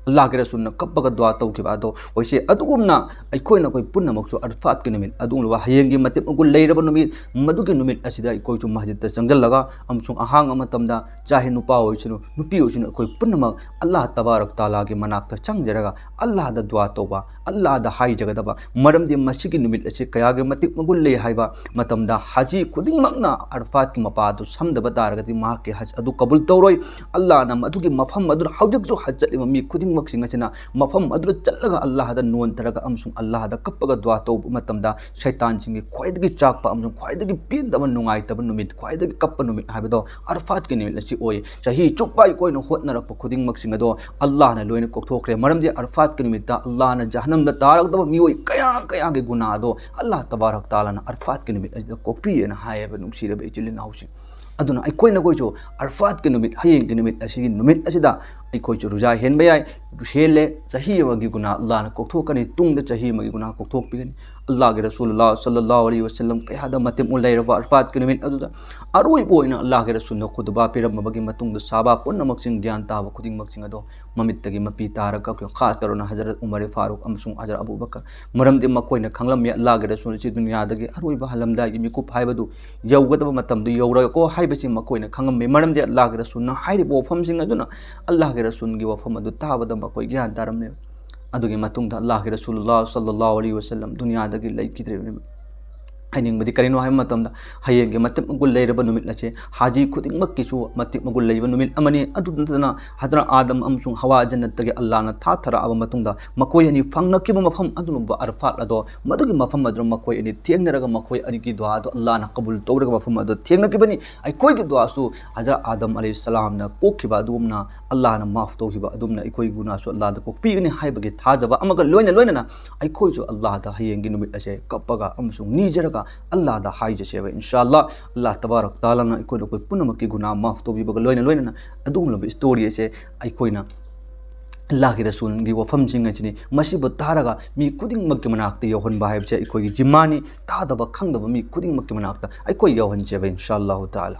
ꯑꯜꯂꯥꯍꯒꯤ ꯔꯁꯨꯜꯅ ꯀꯞꯄꯒ ꯗꯨꯋꯥ ꯇꯧꯈꯤꯕ ꯑꯗꯣ ꯑꯣꯏꯁꯦ꯫ ꯑꯗꯨꯒꯨꯝꯅ ꯑꯩꯈꯣꯏꯅ ꯑꯩꯈꯣꯏ ꯄꯨꯝꯅꯃꯛꯁꯨ ꯑꯔꯐꯥꯠꯀꯤ ꯅꯨꯃꯤꯠ ꯑꯗꯨꯒꯨꯝꯂꯕ ꯍꯌꯦꯡꯒꯤ ꯃꯇꯤꯛ ꯃꯒꯨꯟ ꯂꯩꯔꯕ ꯅꯨꯃꯤꯠ, ꯃꯗꯨꯒꯤ ꯅꯨꯃꯤꯠ ꯑꯁꯤꯗ ꯑꯩꯈꯣꯏꯁꯨ ꯃꯁꯖꯤꯗꯇ ꯆꯪꯁꯤꯜꯂꯒ ꯑꯃꯁꯨꯡ ꯑꯍꯥꯡꯕ ꯃꯇꯝꯗ ꯆꯥꯍꯦ ꯅꯨꯄꯥ ꯑꯣꯏꯁꯅꯨ ꯅꯨꯄꯤ ꯑꯣꯏꯁꯅꯨ ꯑꯩꯈꯣꯏ ꯄꯨꯝꯅꯃꯛ ꯑꯜꯂꯥꯍ ꯇꯕꯥꯔꯛ ꯇꯥꯂꯥꯒꯤ ꯃꯅꯥꯛꯇ ꯆꯪꯖꯔꯒ ꯑꯜꯂꯥꯍꯗ ꯗꯨꯋꯥ ꯇꯧꯕ, ꯑꯜꯂꯥꯍꯗ ꯍꯥꯏꯖꯒꯗꯕ꯫ ꯃꯔꯝꯗꯤ ꯃꯁꯤꯒꯤ ꯅꯨꯃꯤꯠ ꯑꯁꯤ ꯀꯌꯥꯒꯤ ꯃꯇꯤꯛ ꯃꯒꯨꯟ ꯂꯩ ꯍꯥꯏꯕ ꯃꯇꯝꯗ ꯍꯥꯖꯤ ꯈꯨꯗꯤꯡꯃꯛꯅ ꯑꯔꯐꯥꯠꯀꯤ ꯃꯄꯥ ꯑꯗꯨ ꯁꯝꯗꯕ ꯇꯥꯔꯒꯗꯤ ꯃꯍꯥꯛꯀꯤ ꯍꯖ ꯑꯗꯨ ꯀꯕꯨꯜ ꯇꯧꯔꯣꯏ꯫ ꯑꯜꯂꯥꯍꯅ ꯃꯗꯨꯒꯤ ꯃꯐꯝ ꯑꯗꯨꯗ ꯍꯧꯖꯤꯛꯁꯨ ꯍꯖ ꯆꯠꯂꯤꯕ ꯃꯤ ꯈꯨꯗꯤꯡꯃꯛ ꯃꯛꯁꯤꯡ ꯑꯁꯤꯅ ꯃꯐꯝ ꯑꯗꯨꯗ ꯆꯠꯂꯒ ꯑꯜꯂꯥꯍꯗ ꯅꯣꯟꯊꯔꯒ ꯑꯃꯁꯨꯡ ꯑꯜꯂꯥꯍꯗ ꯀꯞꯄꯒ ꯗꯨꯋꯥ ꯇꯧꯕ ꯃꯇꯝꯗ, ꯁꯩꯇꯥꯟꯁꯤꯡꯒꯤ ꯈ꯭ꯋꯥꯏꯗꯒꯤ ꯆꯥꯛꯄ ꯑꯃꯁꯨꯡ ꯈ꯭ꯋꯥꯏꯗꯒꯤ ꯄꯦꯟꯗꯕ, ꯅꯨꯡꯉꯥꯏꯇꯕ ꯅꯨꯃꯤꯠ, ꯈ꯭ꯋꯥꯏꯗꯒꯤ ꯀꯞꯄ ꯅꯨꯃꯤꯠ ꯍꯥꯏꯕꯗꯣ ꯑꯔꯐꯥꯠꯀꯤ ꯅꯨꯃꯤꯠ ꯑꯁꯤ ꯑꯣꯏ꯫ ꯆꯍꯤ ꯆꯨꯞꯄ ꯑꯩꯈꯣꯏꯅ ꯍꯣꯠꯅꯔꯛꯄ ꯈꯨꯗꯤꯡꯃꯛꯁꯤꯡ ꯑꯗꯣ ꯑꯜꯂꯥꯍꯅ ꯂꯣꯏꯅ ꯀꯣꯛꯊꯣꯛꯈ꯭ꯔꯦ꯫ ꯃꯔꯝꯗꯤ ꯑꯔꯐꯥꯠꯀꯤ ꯅꯨꯃꯤꯠꯇ ꯑꯜꯂꯥꯍꯅ ꯖꯍꯟꯅꯝꯗ ꯇꯥꯔꯛꯇꯕ ꯃꯤꯑꯣꯏ ꯀꯌꯥ ꯀꯌꯥꯒꯤ ꯒꯨꯅꯥ ꯑꯗꯣ ꯑꯜꯂꯥꯍ ꯇꯕꯥꯔꯛ ꯇꯥꯂꯥꯅ ꯑꯔꯐꯥꯠꯀꯤ ꯅꯨꯃꯤꯠ ꯑꯁꯤꯗ ꯀꯣꯛꯄꯤꯌꯦꯅ ꯍꯥꯏꯌꯦꯕ, ꯅꯨꯡꯁꯤꯔꯕ ꯏꯆꯤꯜ ꯏꯅꯥꯎꯁꯤꯡ꯫ ꯑꯗꯨꯅ ꯑꯩꯈꯣꯏꯅ, ꯑꯩꯈꯣꯏꯁꯨ ꯑꯔꯐꯥꯠꯀꯤ ꯅꯨꯃꯤꯠ, ꯍꯌꯦꯡꯒꯤ ꯅꯨꯃꯤꯠ ꯑꯁꯤꯒꯤ ꯅꯨꯃꯤꯠ ꯑꯁꯤꯗ ꯑꯩꯈꯣꯏꯁꯨ ꯔꯨꯖꯥ ꯍꯦꯟꯕ ꯌꯥꯏ, ꯍꯦꯜꯂꯦ, ꯆꯍꯤ ꯑꯃꯒꯤ ꯒꯨꯅꯥ ꯑꯜꯂꯥꯍꯅ ꯀꯣꯛꯊꯣꯛꯀꯅꯤ, ꯇꯨꯡꯗ ꯆꯍꯤ ꯑꯃꯒꯤ ꯒꯨꯅꯥ ꯀꯣꯛꯊꯣꯛꯄꯤꯒꯅꯤ꯫ ꯑꯜꯂꯥꯍꯒꯤ ꯔꯁꯨꯜ ꯁꯜꯂꯜꯂꯥꯍꯨ ꯑꯂꯩꯍꯤ ꯋꯁꯜꯂꯝ ꯀꯌꯥꯗ ꯃꯇꯦꯡ ꯂꯩꯔꯕ ꯑꯔꯐꯥꯠꯀꯤ ꯅꯨꯃꯤꯠ ꯑꯗꯨꯗ ꯑꯔꯣꯏꯕ ꯑꯣꯏꯅ ꯑꯜꯂꯥꯍꯒꯤ ꯔꯁꯨꯜꯅ ꯈꯨꯗꯨꯕꯥ ꯄꯤꯔꯝꯃꯕꯒꯤ ꯃꯇꯨꯡꯗ ꯁꯥꯕꯥ ꯄꯨꯝꯅꯃꯛꯁꯤꯡ, ꯒ꯭ꯌꯥꯟ ꯇꯥꯕ ꯈꯨꯗꯤꯡꯃꯛꯁꯤꯡ ꯑꯗꯣ ꯃꯃꯤꯠꯇꯒꯤ ꯃꯄꯤ ꯇꯥꯔꯒ, ꯈꯥꯁ ꯇꯧꯔꯅ ꯍꯖꯔꯠ ꯎꯃꯔ ꯐꯥꯔꯨꯛ ꯑꯃꯁꯨꯡ ꯍꯖꯔꯠ ꯑꯕꯨ ꯕꯀꯔ, ꯃꯔꯝꯗꯤ ꯃꯈꯣꯏꯅ ꯈꯪꯂꯝꯃꯤ ꯑꯜꯂꯥꯍꯒꯤ ꯔꯁꯨꯜ ꯑꯁꯤ ꯗꯨꯅꯤꯌꯥꯗꯒꯤ ꯑꯔꯣꯏꯕ ꯍꯜꯂꯝꯗꯥꯏꯒꯤ ꯃꯤꯀꯨꯞ ꯍꯥꯏꯕꯗꯨ ꯌꯧꯒꯗꯕ ꯃꯇꯝꯗꯨ ꯌꯧꯔꯒꯀꯣ ꯍꯥꯏꯕꯁꯤ ꯃꯈꯣꯏꯅ ꯈꯪꯉꯝꯃꯤ꯫ ꯃꯔꯝꯗꯤ ꯑꯜꯂꯥꯍꯒꯤ ꯔꯁꯨꯜꯅ ꯍꯥꯏꯔꯤꯕ ꯋꯥꯐꯝꯁꯤꯡ ꯑꯗꯨꯅ, ꯑꯜꯂꯥꯍꯒꯤ ꯔꯁꯨꯜꯒꯤ ꯋꯥꯐꯝ ꯑꯗꯨ ꯇꯥꯕꯗ ꯃꯈꯣꯏ ꯒ꯭ꯌꯥꯟ ꯇꯥꯔꯝꯃꯦ꯫ ꯑꯗꯨꯒꯤ ꯃꯇꯨꯡꯗ ꯑꯜꯂꯥꯍꯒꯤ ꯔꯁꯨꯜ ꯁꯜꯂꯜꯂꯥꯍꯨ ꯑꯂꯩꯍꯤ ꯋꯁꯜꯂꯝ ꯗꯨꯅꯤꯌꯥꯗꯒꯤ ꯂꯩꯈꯤꯗ꯭ꯔꯦ꯫ ꯍꯥꯏꯅꯤꯡꯕꯗꯤ ꯀꯔꯤꯅꯣ ꯍꯥꯏꯕ ꯃꯇꯝꯗ, ꯍꯌꯦꯡꯒꯤ ꯃꯇꯤꯛ ꯃꯒꯨꯟ ꯂꯩꯔꯕ ꯅꯨꯃꯤꯠ ꯑꯁꯦ ꯍꯥꯖꯤ ꯈꯨꯗꯤꯡꯃꯛꯀꯤꯁꯨ ꯃꯇꯤꯛ ꯃꯒꯨꯟ ꯂꯩꯕ ꯅꯨꯃꯤꯠ ꯑꯃꯅꯤ꯫ ꯑꯗꯨ ꯅꯠꯇꯅ ꯍꯖꯔꯠ ꯑꯥꯗꯝ ꯑꯃꯁꯨꯡ ꯍꯋꯥ ꯖꯟꯅꯠꯇꯒꯤ ꯑꯜꯂꯥꯍꯅ ꯊꯥꯊꯔꯛꯑꯕ ꯃꯇꯨꯡꯗ ꯃꯈꯣꯏ ꯑꯅꯤ ꯐꯪꯅꯈꯤꯕ ꯃꯐꯝ ꯑꯗꯨꯒꯨꯝꯕ ꯑꯔꯐꯥꯠ ꯑꯗꯣ, ꯃꯗꯨꯒꯤ ꯃꯐꯝ ꯑꯗꯨꯗ ꯃꯈꯣꯏ ꯑꯅꯤ ꯊꯦꯡꯅꯔꯒ ꯃꯈꯣꯏ ꯑꯅꯤꯒꯤ ꯗꯨꯋꯥ ꯑꯗꯨ ꯑꯜꯂꯥꯍꯅ ꯀꯕꯨꯜ ꯇꯧꯔꯒ ꯃꯐꯝ ꯑꯗꯨ ꯊꯦꯡꯅꯈꯤꯕꯅꯤ꯫ ꯑꯩꯈꯣꯏꯒꯤ ꯗꯨꯋꯥꯁꯨ ꯍꯖꯔꯠ ꯑꯥꯗꯝ ꯑꯂꯩꯍꯤ ꯁꯂꯥꯝꯅ ꯀꯣꯛꯈꯤꯕ ꯑꯗꯨꯒꯨꯝꯅ ꯑꯜꯂꯥꯍꯅ ꯃꯥꯐ ꯇꯧꯈꯤꯕ ꯑꯗꯨꯝꯅ ꯑꯩꯈꯣꯏ ꯒꯨꯅꯥꯁꯨ ꯑꯜꯂꯥꯍꯗ ꯀꯣꯛꯄꯤꯒꯅꯤ ꯍꯥꯏꯕꯒꯤ ꯊꯥꯖꯕ ꯑꯃꯒ ꯂꯣꯏꯅ ꯂꯣꯏꯅꯅ ꯑꯩꯈꯣꯏꯁꯨ ꯑꯜꯂꯥꯍꯗ ꯍꯌꯦꯡꯒꯤ ꯅꯨꯃꯤꯠ ꯑꯁꯦ ꯀꯞꯄꯒ ꯑꯃꯁꯨꯡ ꯅꯤꯖꯔꯒ ꯑꯜꯂꯥꯍꯗ ꯍꯥꯏꯖꯁꯦꯕ꯫ ꯏꯟꯁꯥ ꯑꯜꯂꯥꯍ, ꯑꯜꯂꯥꯍ ꯇꯕꯥꯔꯛ ꯇꯥꯂꯥꯅ ꯑꯩꯈꯣꯏ, ꯑꯩꯈꯣꯏ ꯄꯨꯝꯅꯃꯛꯀꯤ ꯒꯨꯅꯥ ꯃꯥꯐ ꯇꯧꯕꯤꯕꯒ ꯂꯣꯏꯅ ꯂꯣꯏꯅꯅ ꯑꯗꯨꯒꯨꯝꯂꯕ ꯁ꯭ꯇꯣꯔꯤ ꯑꯁꯦ ꯑꯩꯈꯣꯏꯅ ꯑꯜꯂꯥꯍꯒꯤ ꯔꯁꯨꯜꯒꯤ ꯋꯥꯐꯝꯁꯤꯡ ꯑꯁꯤꯅꯤ꯫ ꯃꯁꯤꯕꯨ ꯇꯥꯔꯒ ꯃꯤ ꯈꯨꯗꯤꯡꯃꯛꯀꯤ ꯃꯅꯥꯛꯇ ꯌꯧꯍꯟꯕ ꯍꯥꯏꯕꯁꯦ ꯑꯩꯈꯣꯏꯒꯤ ꯖꯤꯝꯃꯥꯅꯤ꯫ ꯇꯥꯗꯕ ꯈꯪꯗꯕ ꯃꯤ ꯈꯨꯗꯤꯡꯃꯛꯀꯤ ꯃꯅꯥꯛꯇ ꯑꯩꯈꯣꯏ ꯌꯧꯍꯟꯁꯦꯕ, ꯏꯟꯁꯥ ꯑꯜꯂꯥꯍꯨ ꯇꯥꯂꯥ꯫